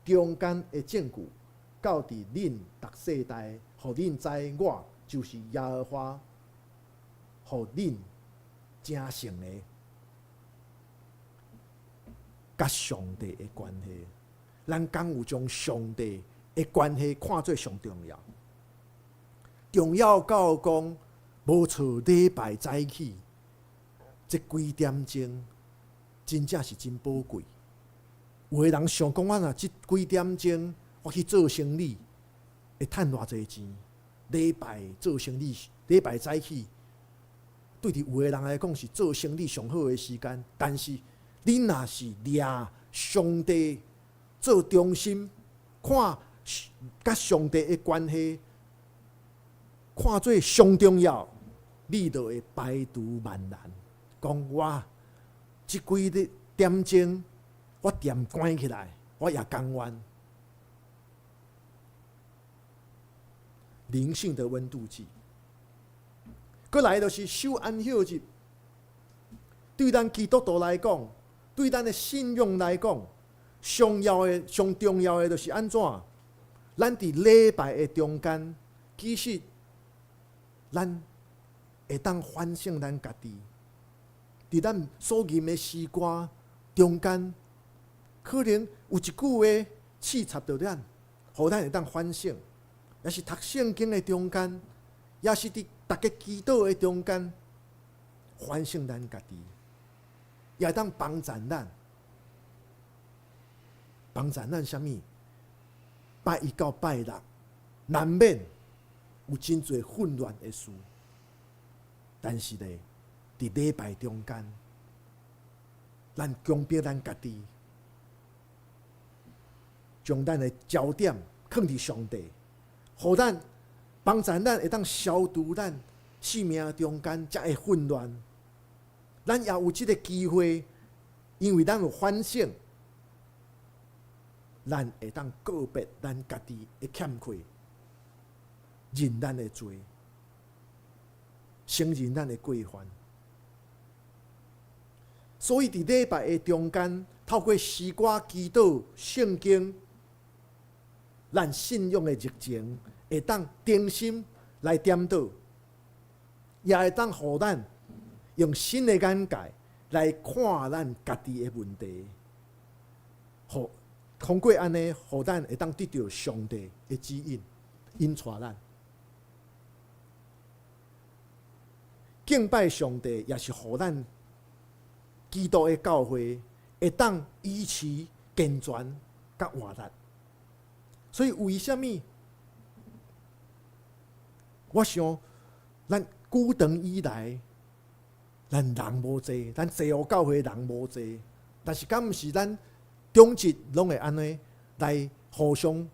Speaker 2: 中間的證據，到佇恁逐世代，予恁知我就是耶和華，予恁成聖的，佮上帝的關係，咱敢有將上帝的關係看做上重要？重要到講無錯，禮拜早起這幾點鐘，真正是真寶貴。有的人想講，我若這幾點鐘我去做生理，會趁偌濟錢？禮拜做生理，禮拜早起，對佇有的人來講是做生理上好的時間。但是你若是掠上帝做中心，看佮上帝的關係看做上重要，你就會排除萬難，講我這幾點鐘，我店關起來，我也甘願。靈性的溫度計，閣來就是守安息日。對咱基督徒來講，對咱的信仰來講，上要的、上重要的就是按怎？咱佇禮拜的中間，其實咱會當反省咱家己，佇咱所吟的詩歌中間，可能有一句話刺插著咱，予咱會當反省；抑是讀聖經的中間，抑是佇逐家祈禱的中間，反省咱家己，也會當幫助咱，幫助咱啥物？拜一到拜六，難免有真濟混亂的事，但是咧，佇禮拜中間，咱強迫咱家己，將咱的焦點囥佇上帝，予咱幫助咱會當消除咱生命中間遮的混亂。咱也有這个機會，因為咱有反省。咱會當告別咱家己的欠缺，認咱的罪，承認咱的過犯。所以佇禮拜的中間，透過詩歌、祈禱、聖經，咱信仰的熱情會當重新來點著，也會當予咱用新的眼界來看咱家己的問題，予通過按呢，予咱會當得著上帝的指引，引帶咱敬拜上帝，也是予咱基督的教會會當維持健全佮活力。所以為啥物？我想，咱古長以來，咱人無濟，咱西湖教會人無濟，但是敢毋是咱？中日攏會按呢來，互相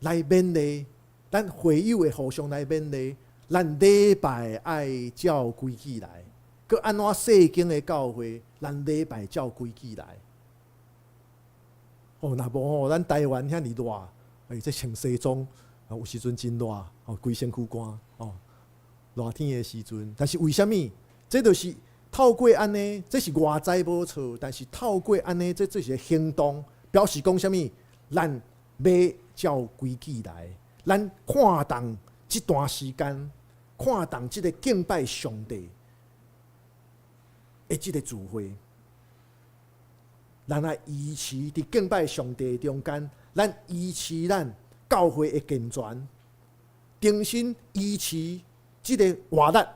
Speaker 2: 來勉勵，咱會友會互相來勉勵，咱禮拜愛照規矩來。閣按怎細間的教會，咱禮拜照規矩來。哦，若無吼，咱台灣遐爾熱，欸，這穿西裝，啊，有時陣真熱，哦，規身軀汗，哦，熱天的時陣。但是為啥物？這就是透過按呢，這是外在無錯，但是透過按呢，這是行動，表示講啥物？咱欲照規矩來，咱看重這段時間，看重這个敬拜上帝的這个聚會。咱愛維持佇敬拜上帝中間，咱維持咱教會的健全，重新維持這个活力。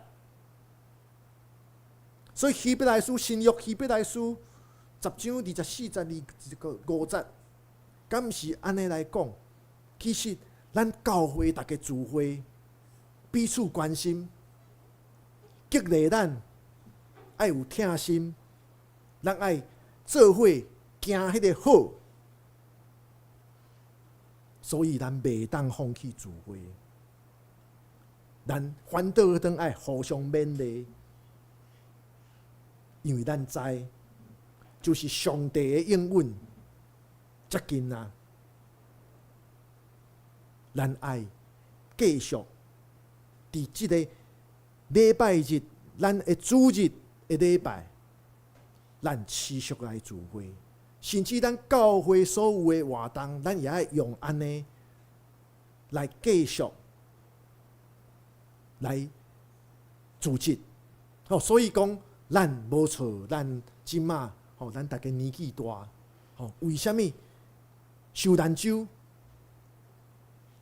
Speaker 2: 所以希伯來書新約希伯來書10章24節25節，敢毋是按呢來講？其實咱教會逐家聚會，彼此關心，激勵咱愛有疼心，咱愛做伙行彼个好，所以咱袂當放棄聚會，咱反倒轉愛互相勉勵，因為咱知，就是上帝的應允接近啊！咱愛繼續佇這个禮拜日，咱的主日的禮拜，咱持續來聚會，甚至咱教會所有的活動，咱也愛用按呢來繼續來組織。哦，所以講，咱無錯，咱這馬吼，咱逐家年紀大，吼，為啥物受難週？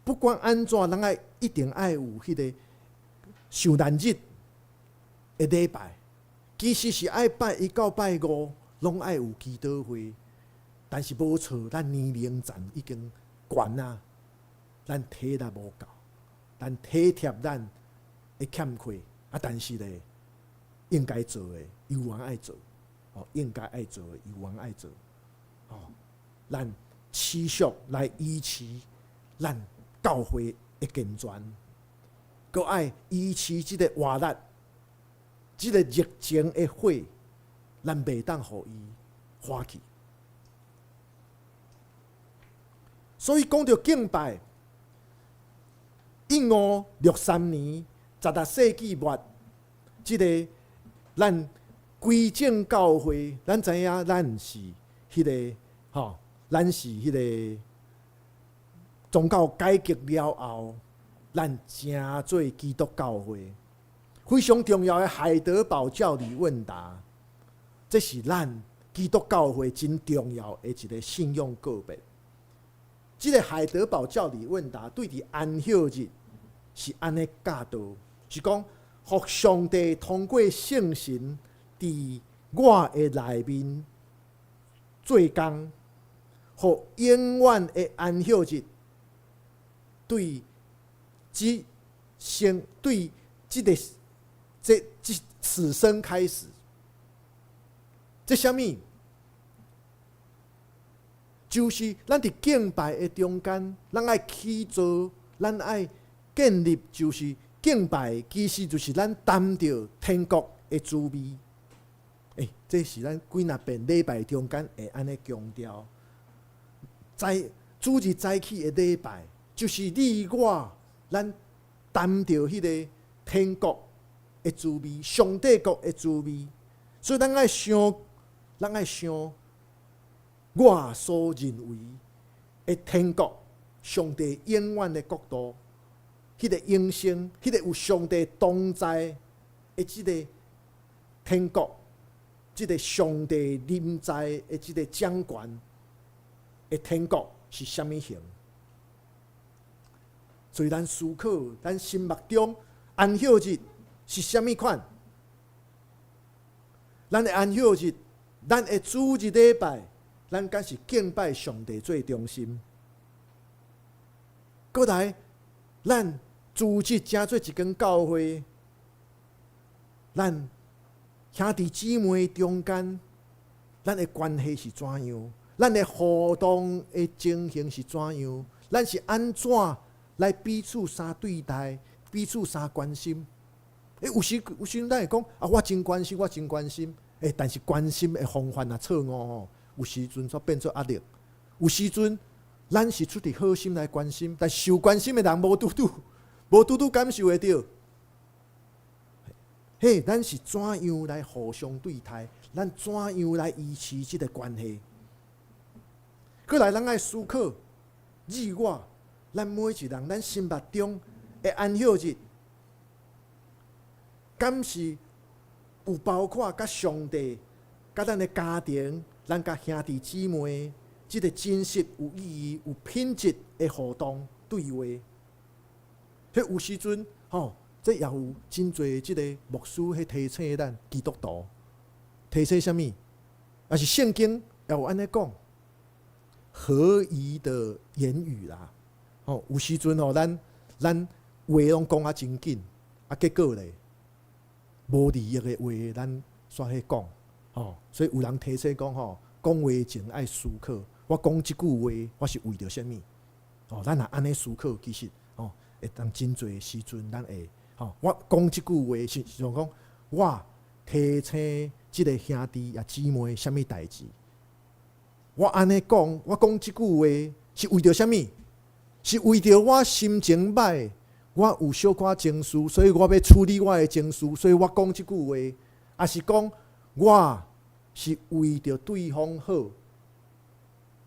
Speaker 2: 不管按怎，咱愛一定愛有彼个受難日的禮拜。其實是愛拜一到拜五，攏愛有祈禱會。但是無錯，咱年齡層已經懸啊，咱體力無夠，咱體貼咱的欠缺啊。但是咧，應該做的猶原愛做，哦，應該愛做的猶原愛做，哦，咱持續來維持咱教會的健全，閣愛維持這个活力，這个熱情的火，咱袂當予伊化去。所以講著敬拜，1563年，16世紀末，這个咱歸正教會，咱知影咱是彼个吼，咱是彼个宗教改革了後，咱成做基督教會非常重要的海德堡教理問答，這是咱基督教會真重要的一个信仰告白。這个海德堡教理問答對佇安息日是按呢教導，是講，予上帝通過聖神佇我的內面做工，予永遠的安息日對這生對這个這這此生開始，這啥物？就是咱佇敬拜的中間，咱愛起造，咱愛建立，就是敬拜，其實就是咱擔著天國的滋味。欸，這是咱幾若遍禮拜中間會按呢強調。早主日早起的禮拜，就是你我咱擔著彼个天國的滋味，上帝國的滋味。所以咱愛想，咱愛想。我所認為的天國，上帝永遠的國度，彼个永生，彼个有上帝同在的這个天國，這个上帝臨在的這个掌權的天國是啥物形？所以咱思考，咱心目中安息日是啥物款？咱的安息日，咱的主日禮拜，咱敢是敬拜上帝做中心？閣來，咱組織成做一間教會，咱兄弟姊妹中間，咱的關係是怎樣？咱的互動的情形是怎樣？咱是按怎來彼此相對待、彼此相關心？有時咱會講啊，我真關心，我真關心。但是關心的方法若錯誤吼，有時陣煞變做壓力。有時陣咱是出佇好心來關心，但受關心的人無拄拄感受會著。嘿，咱是怎樣來互相對待？咱怎樣來維持這个關係？閣來，咱愛思考，你我，咱每一人，咱心目中的安息日，敢是有包括佮上帝、佮咱的家庭、咱佮兄弟姊妹，這个真實、有意義、有品質的互動對話？彼有時陣，吼，這也有真濟這个牧師彼提醒咱基督徒，提醒啥物？也是聖經也有按呢講，合宜的言語啦。吼，有時陣吼，咱話攏講啊真緊，啊結果咧，無利益的話，咱煞去講，吼，所以有人提醒講吼，講話前愛思考，我講這句話，我是為著啥物？哦，咱若按呢思考，其實吼，會當真濟時陣，咱會吼，我講這句話是像講，我提醒這个兄弟抑姊妹啥物代誌？我按呢講，我講這句話是為著啥物？是為著我心情䆀，我有小可情緒，所以我欲處理我的情緒，所以我講這句話，抑是講我是為著對方好？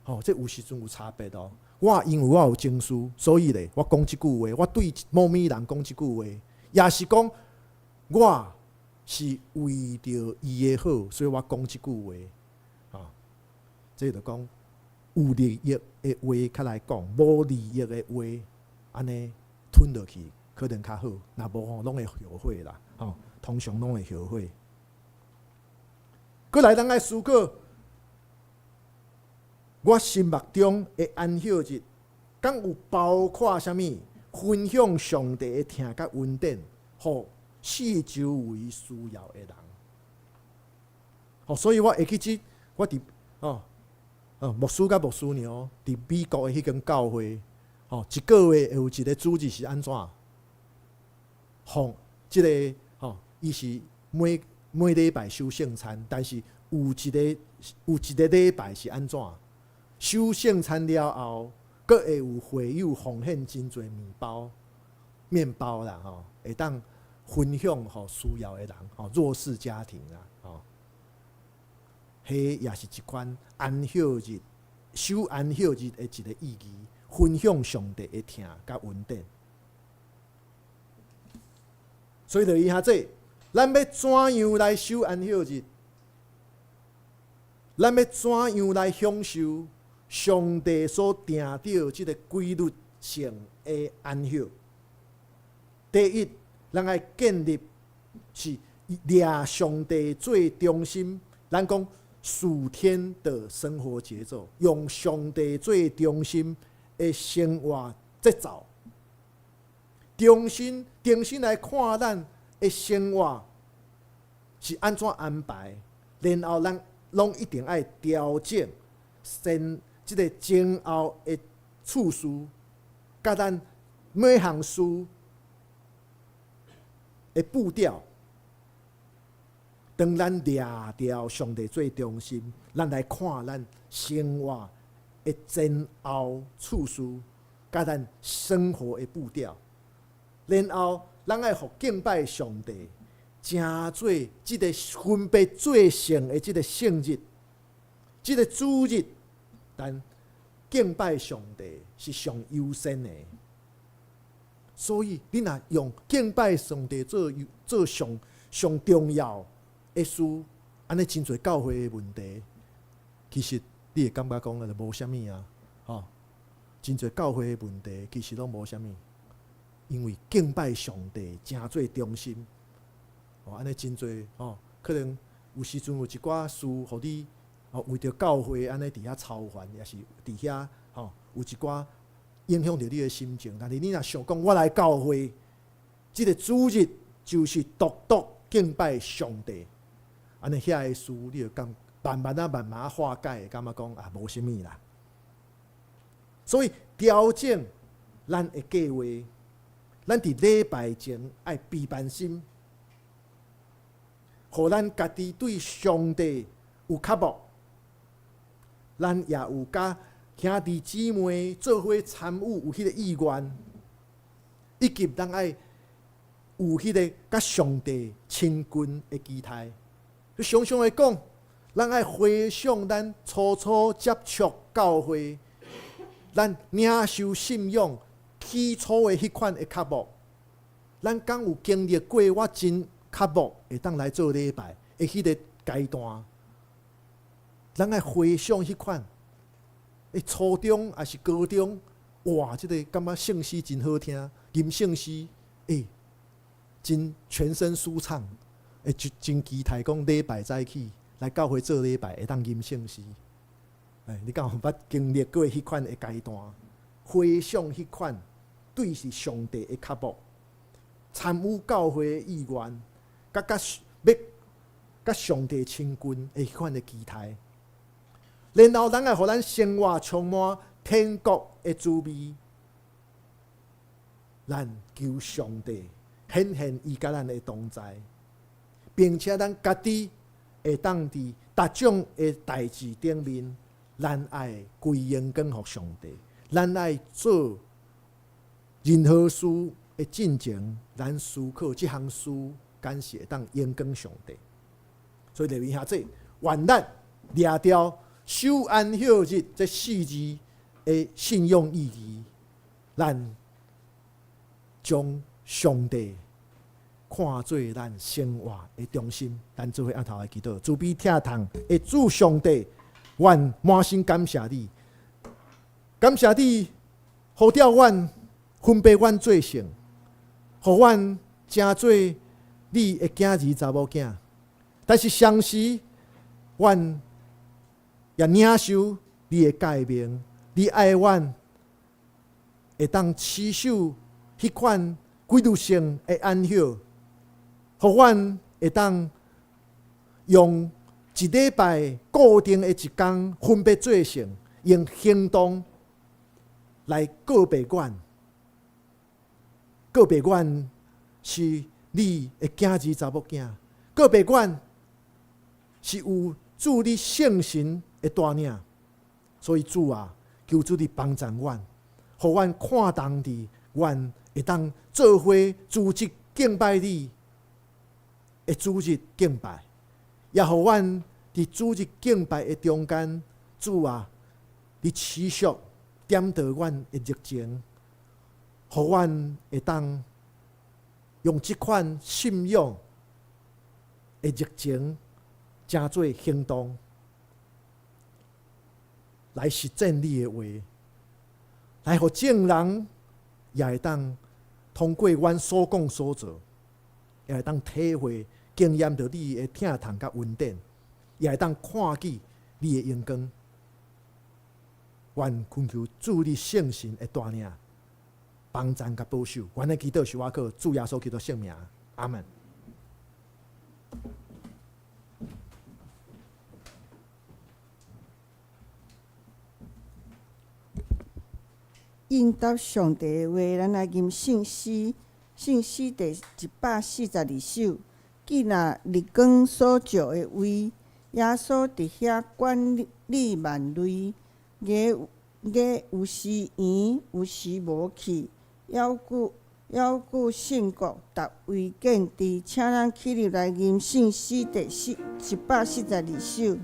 Speaker 2: 吼，這有時陣有差別哦。我因為我有情緒，所以咧，我講這句話，我對某物人講這句話，抑是講我是為著伊的好，所以我講這句話。啊，這就講有利益的話較來講，無利益的話，按呢吞落去可能較好。若無吼，攏會後悔啦。吼，通常攏會後悔。閣來，咱愛思考，我心目中的安息日，敢有包括啥物？分享上帝的疼佮恩典，予四周圍需要的人。吼，所以我會記得，我佇牧師佮牧師娘佇美國的彼間教會，吼，一個月會有一个主日是按怎？放這个吼，伊是每每禮拜守聖餐，但是有一个禮拜是按怎？守聖餐了後，閣會有會友奉獻真濟麵包、麵包啦，吼，會當分享予需要的人，吼，弱勢家庭啦，吼，彼也是一款安息日、守安息日的一个意義，分享上帝的疼佮恩典。所以就以下這，咱欲怎樣來守安息日？咱欲怎樣來享受上帝所定著這个規律性的安息？第一，咱愛建立是掠上帝做中心。咱講屬天的生活節奏，用上帝做中心的生活節奏，重新重新來看咱的生活是按怎安排，然後咱攏一定愛調整先這个前後的次序，佮咱每項事的步調。當咱掠著上帝做中心，咱來看咱生活的前後次序，佮咱生活的步調，然後咱愛予敬拜上帝，成做這个分別做聖的這个聖日，這个主日，咱敬拜上帝是上優先的。所以，你若用敬拜上帝做上上重要的事，按呢真濟教會的問題，其實你會感覺講就無啥物啊，吼！真濟教會的問題其實攏無啥物，因為敬拜上帝成做中心，哦，按呢真濟吼，可能有時陣有一寡事，予你哦為著教會按呢佇遐操煩，抑是佇遐吼有一寡影響著你的心情。但是你若想講，我來教會，這个主日就是獨獨敬拜上帝。按呢遐个事，你就感慢慢仔慢慢化解，感覺講啊無啥物啦。所以調整咱的計劃，咱佇禮拜前愛備辦心，予咱家己對上帝有渴慕，咱也有佮兄弟姊妹做伙參與有彼個意願，以及咱愛有彼個佮上帝親近的期待。常常會講，咱愛回想咱初初接觸教會，咱領受信仰起初的彼款的渴慕，咱敢有經歷過？我真渴慕會當來做禮拜的彼個階段，咱愛回想彼款，初中抑是高中，哇！這个感覺聖詩真好聽，吟聖詩，真全身舒暢，會真期待講禮拜早起來教會做禮拜，會當吟聖詩。你敢有捌經歷過彼款的階段？回想彼款對是上帝的渴慕，參與教會的意願，佮欲佮上帝親近的彼款的期待，然後咱愛予咱生活充滿天國的滋味，咱求上帝顯現伊佮咱的同在，並且咱家己會當佇逐種的代誌頂面，咱愛歸榮光予上帝，咱愛做任何事的進前，咱思考這項事敢是會當榮光上帝。所以利未兄弟，願咱掠著守安息日這四字的信仰意義，咱將上帝看做咱生活的中心，咱做伙徛頭來祈禱，慈悲疼痛的主上帝，阮滿心感謝你，感謝你呼召阮，分別阮做聖，予阮成做你的囝兒查某囝。但是同時，阮也領受你的誡命，你愛阮會當持守彼款規律性的安息，予阮會當用一禮拜固定的一工分別做聖，用行動來告別阮，告別阮是你的囝兒查某囝，告別阮是有主你聖神的帶領，所以主啊，求主你幫助阮，予阮看重佇阮會當做伙組織敬拜你的主日敬拜，也予阮佇主日敬拜的中間，主啊，你持續點著阮的熱情，予阮會當用這款信仰的熱情，成做行動，來實踐你的話，來予眾人也會當通過阮所講所做，也會當體會經驗著你的疼痛佮恩典，也會當看見你的榮光。阮懇求主你聖神的帶領、幫贊佮保守。阮的祈禱是倚靠主耶穌基督聖名，阿門。
Speaker 1: 應答上帝的話，咱來吟聖詩，聖詩第142首。既若日光所照的位，耶穌佇遐管理萬類，伊有時閒，有時無去，猶閣猶閣聖國逐位見治，請咱起立來吟聖詩第四142首。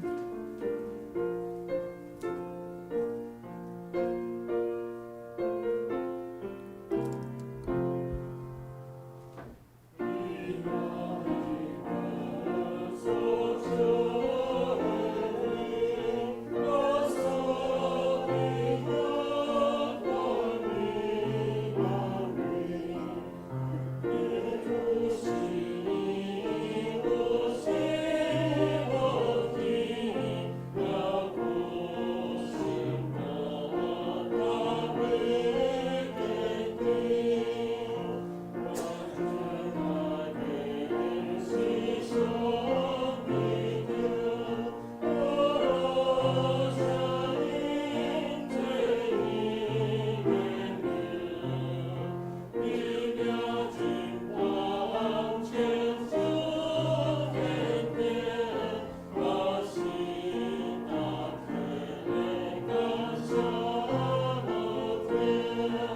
Speaker 1: 請坐。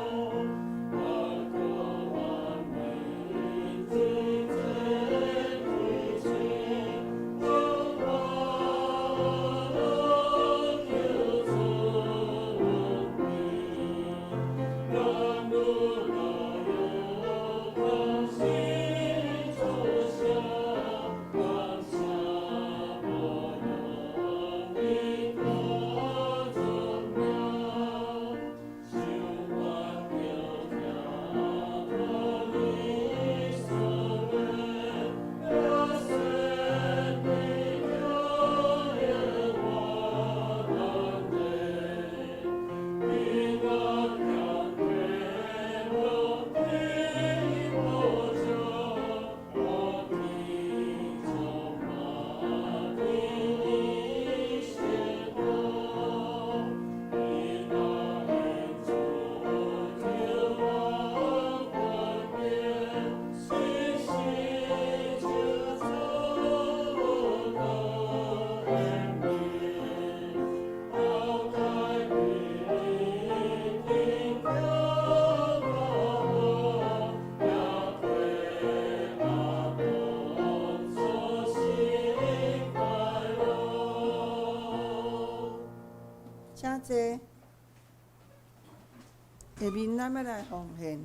Speaker 1: 下面咱欲來奉獻，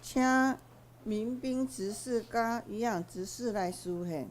Speaker 1: 請民兵執事佮營養執事來司獻。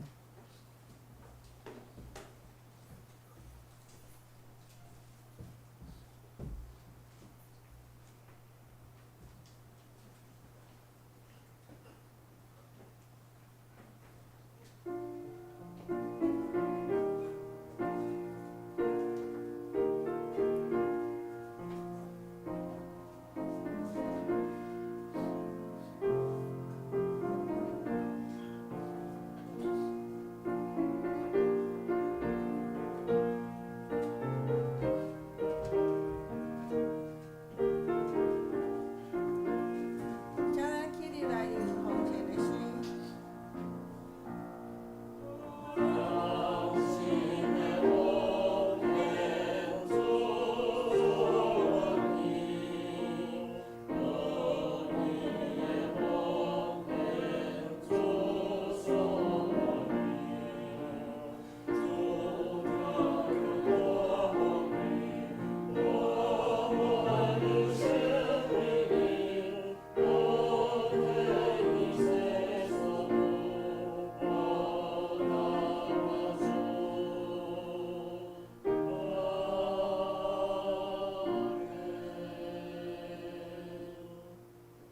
Speaker 1: 請咱起立來吟奉獻的詩。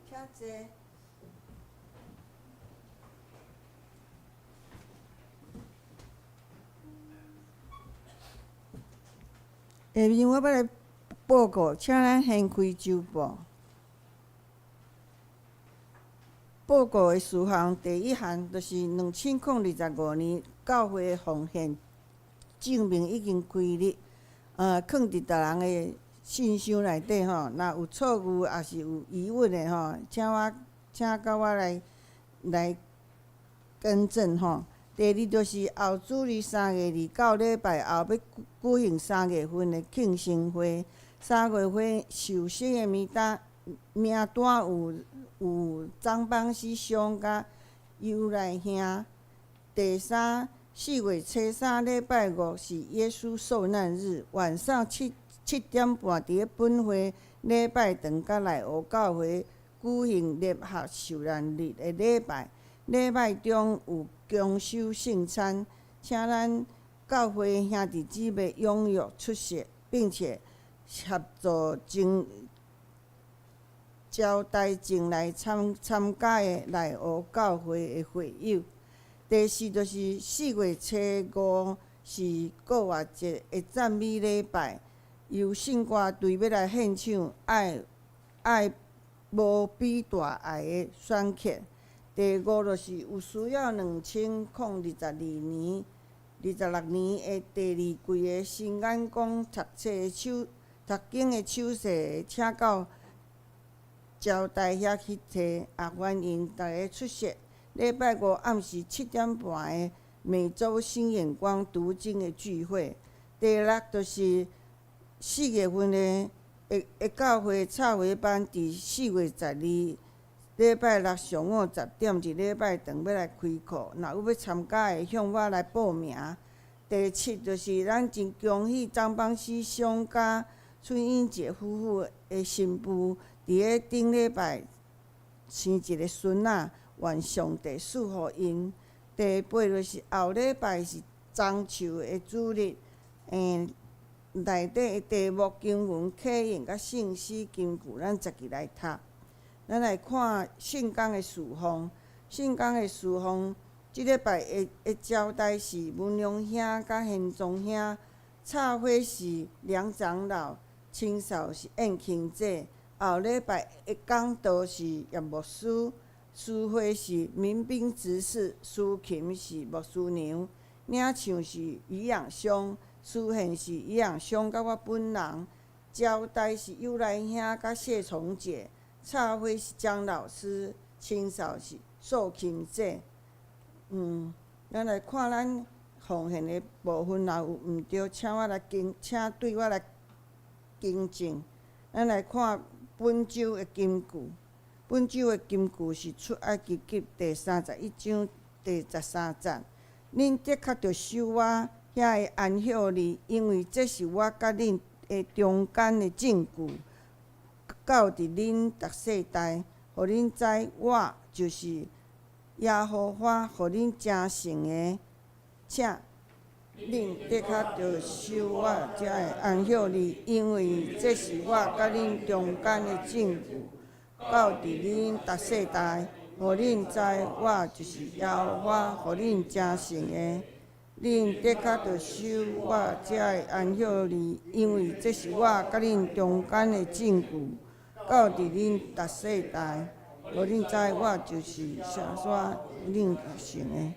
Speaker 1: 請坐。下面我欲來報告，請咱掀開週報。報告的事項第一項，就是2025年教會奉獻證明已經歸入，囥佇逐人的信箱內底吼。若有錯誤抑是有疑問的吼，請佮我來更正吼。第二就是後主日3月2到禮拜後欲舉行三月份的慶生會，三月份受洗的名單有張邦熙兄佮尤來兄。第三，4月初3禮拜五是耶穌受難日，晚上7點半佇咧本會禮拜堂佮內湖教會舉行聯合受難日的禮拜。禮拜中有公守聖餐，請咱教會兄弟姊妹踴躍出席，並且協助招待前來參加的內湖教會的會友。第四就是4月初5是復活節的讚美禮拜，由聖歌隊欲來獻唱《愛無比大愛》的選曲。第五就是有需要2022年、26年的第二季的新眼光讀冊的手讀經的手冊，請到招待遐去提，也歡迎逐家出席。禮拜五暗時7點半的每週新眼光讀經的聚會。第六就是4月份的的教會插花班，佇4月12禮拜六上午10點至禮拜堂欲來開課，若有欲參加的，向我來報名。第七就是咱真恭喜張邦師兄佮春英姐夫婦的新婦，佇咧頂禮拜生一个孫仔，願上帝賜予𪜶。第八就是後禮拜是樟樹的主日，內底的題目經文、啟應佮聖詩金句，咱逐日來讀。咱來看聖工的事奉，聖工的事奉，這禮拜的招待是文良兄佮賢宗兄，插花是梁長老，清掃是燕卿姐。後禮拜的講道是葉牧師，司會是民兵執事，司琴是牧師娘，領唱是余養兄，司獻是余養兄佮我本人，招待是有來兄佮謝崇姐，插花是江老師，清掃是素琴姐。咱來看咱奉獻的部分，若有毋對，請對我來更正。咱來看本週的金句，本週的金句是出埃及記第31章第13節。恁的確著守我遐的安息日，因為這是我佮恁的中間的證據，到佇恁逐世代，予恁知我就是耶和華，予恁成聖的。請恁的確著守我遮的安息日，因為這是我佮恁中間的證據，到佇恁逐世代，予恁知我就是耶和華，予恁成聖的。恁的確著守我遮的安息日，因為這是我佮恁中間的證據，到佇恁逐世代，予恁知我就是耶和華恁成聖的。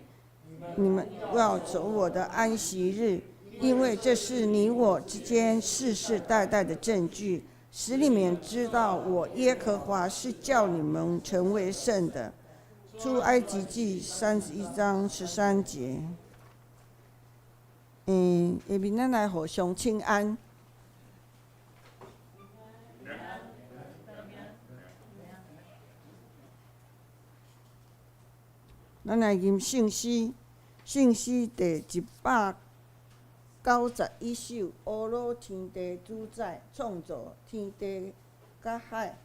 Speaker 1: 你們要守我的安息日，因為這是你我之間世世代代的證據，使你們知道我耶和華是叫你們成為聖的。出埃及記31章13節。下面咱來互相請安。咱來吟聖詩，聖詩第191首，阿魯天地主宰，創造天地佮海，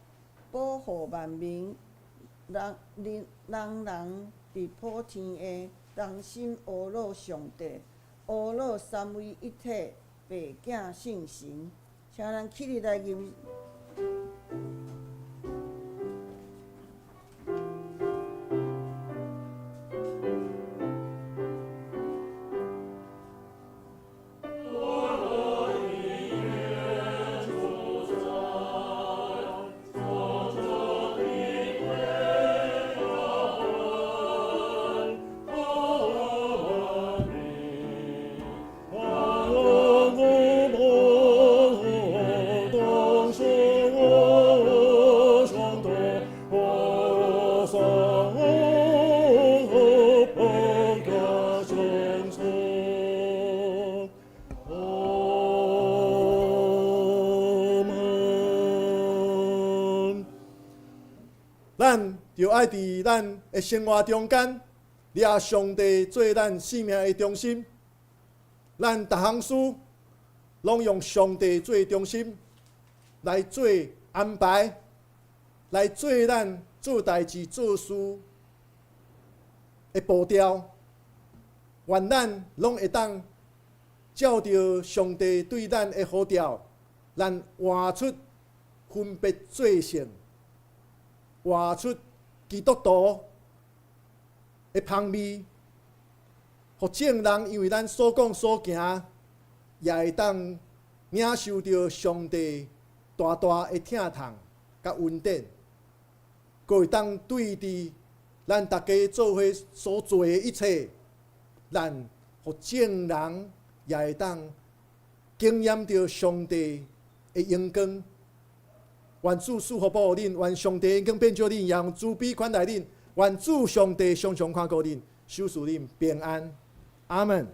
Speaker 1: 保護萬民，人人人人佇普天下同心阿魯上帝，阿魯三位一體，父子聖神。請咱起立來吟。
Speaker 2: 咱著愛佇咱的生活中間，掠上帝做咱生命的中心。咱逐項事攏用上帝做中心來做安排，來做咱做代誌、做事的步調。願咱攏會當照著上帝對咱的呼召，咱活出分別做聖，活出基督徒的芳味，予眾人因為咱所講所行，也會當領受著上帝大大的疼痛佮恩典，閣會當對佇咱逐家做伙所做的一切，咱予眾人也會當經驗著上帝的榮光。願主賜福保護恁，願上帝榮光遍照恁，也用慈悲款待恁。願主上帝常常看顧恁，守賜恁平安。阿門。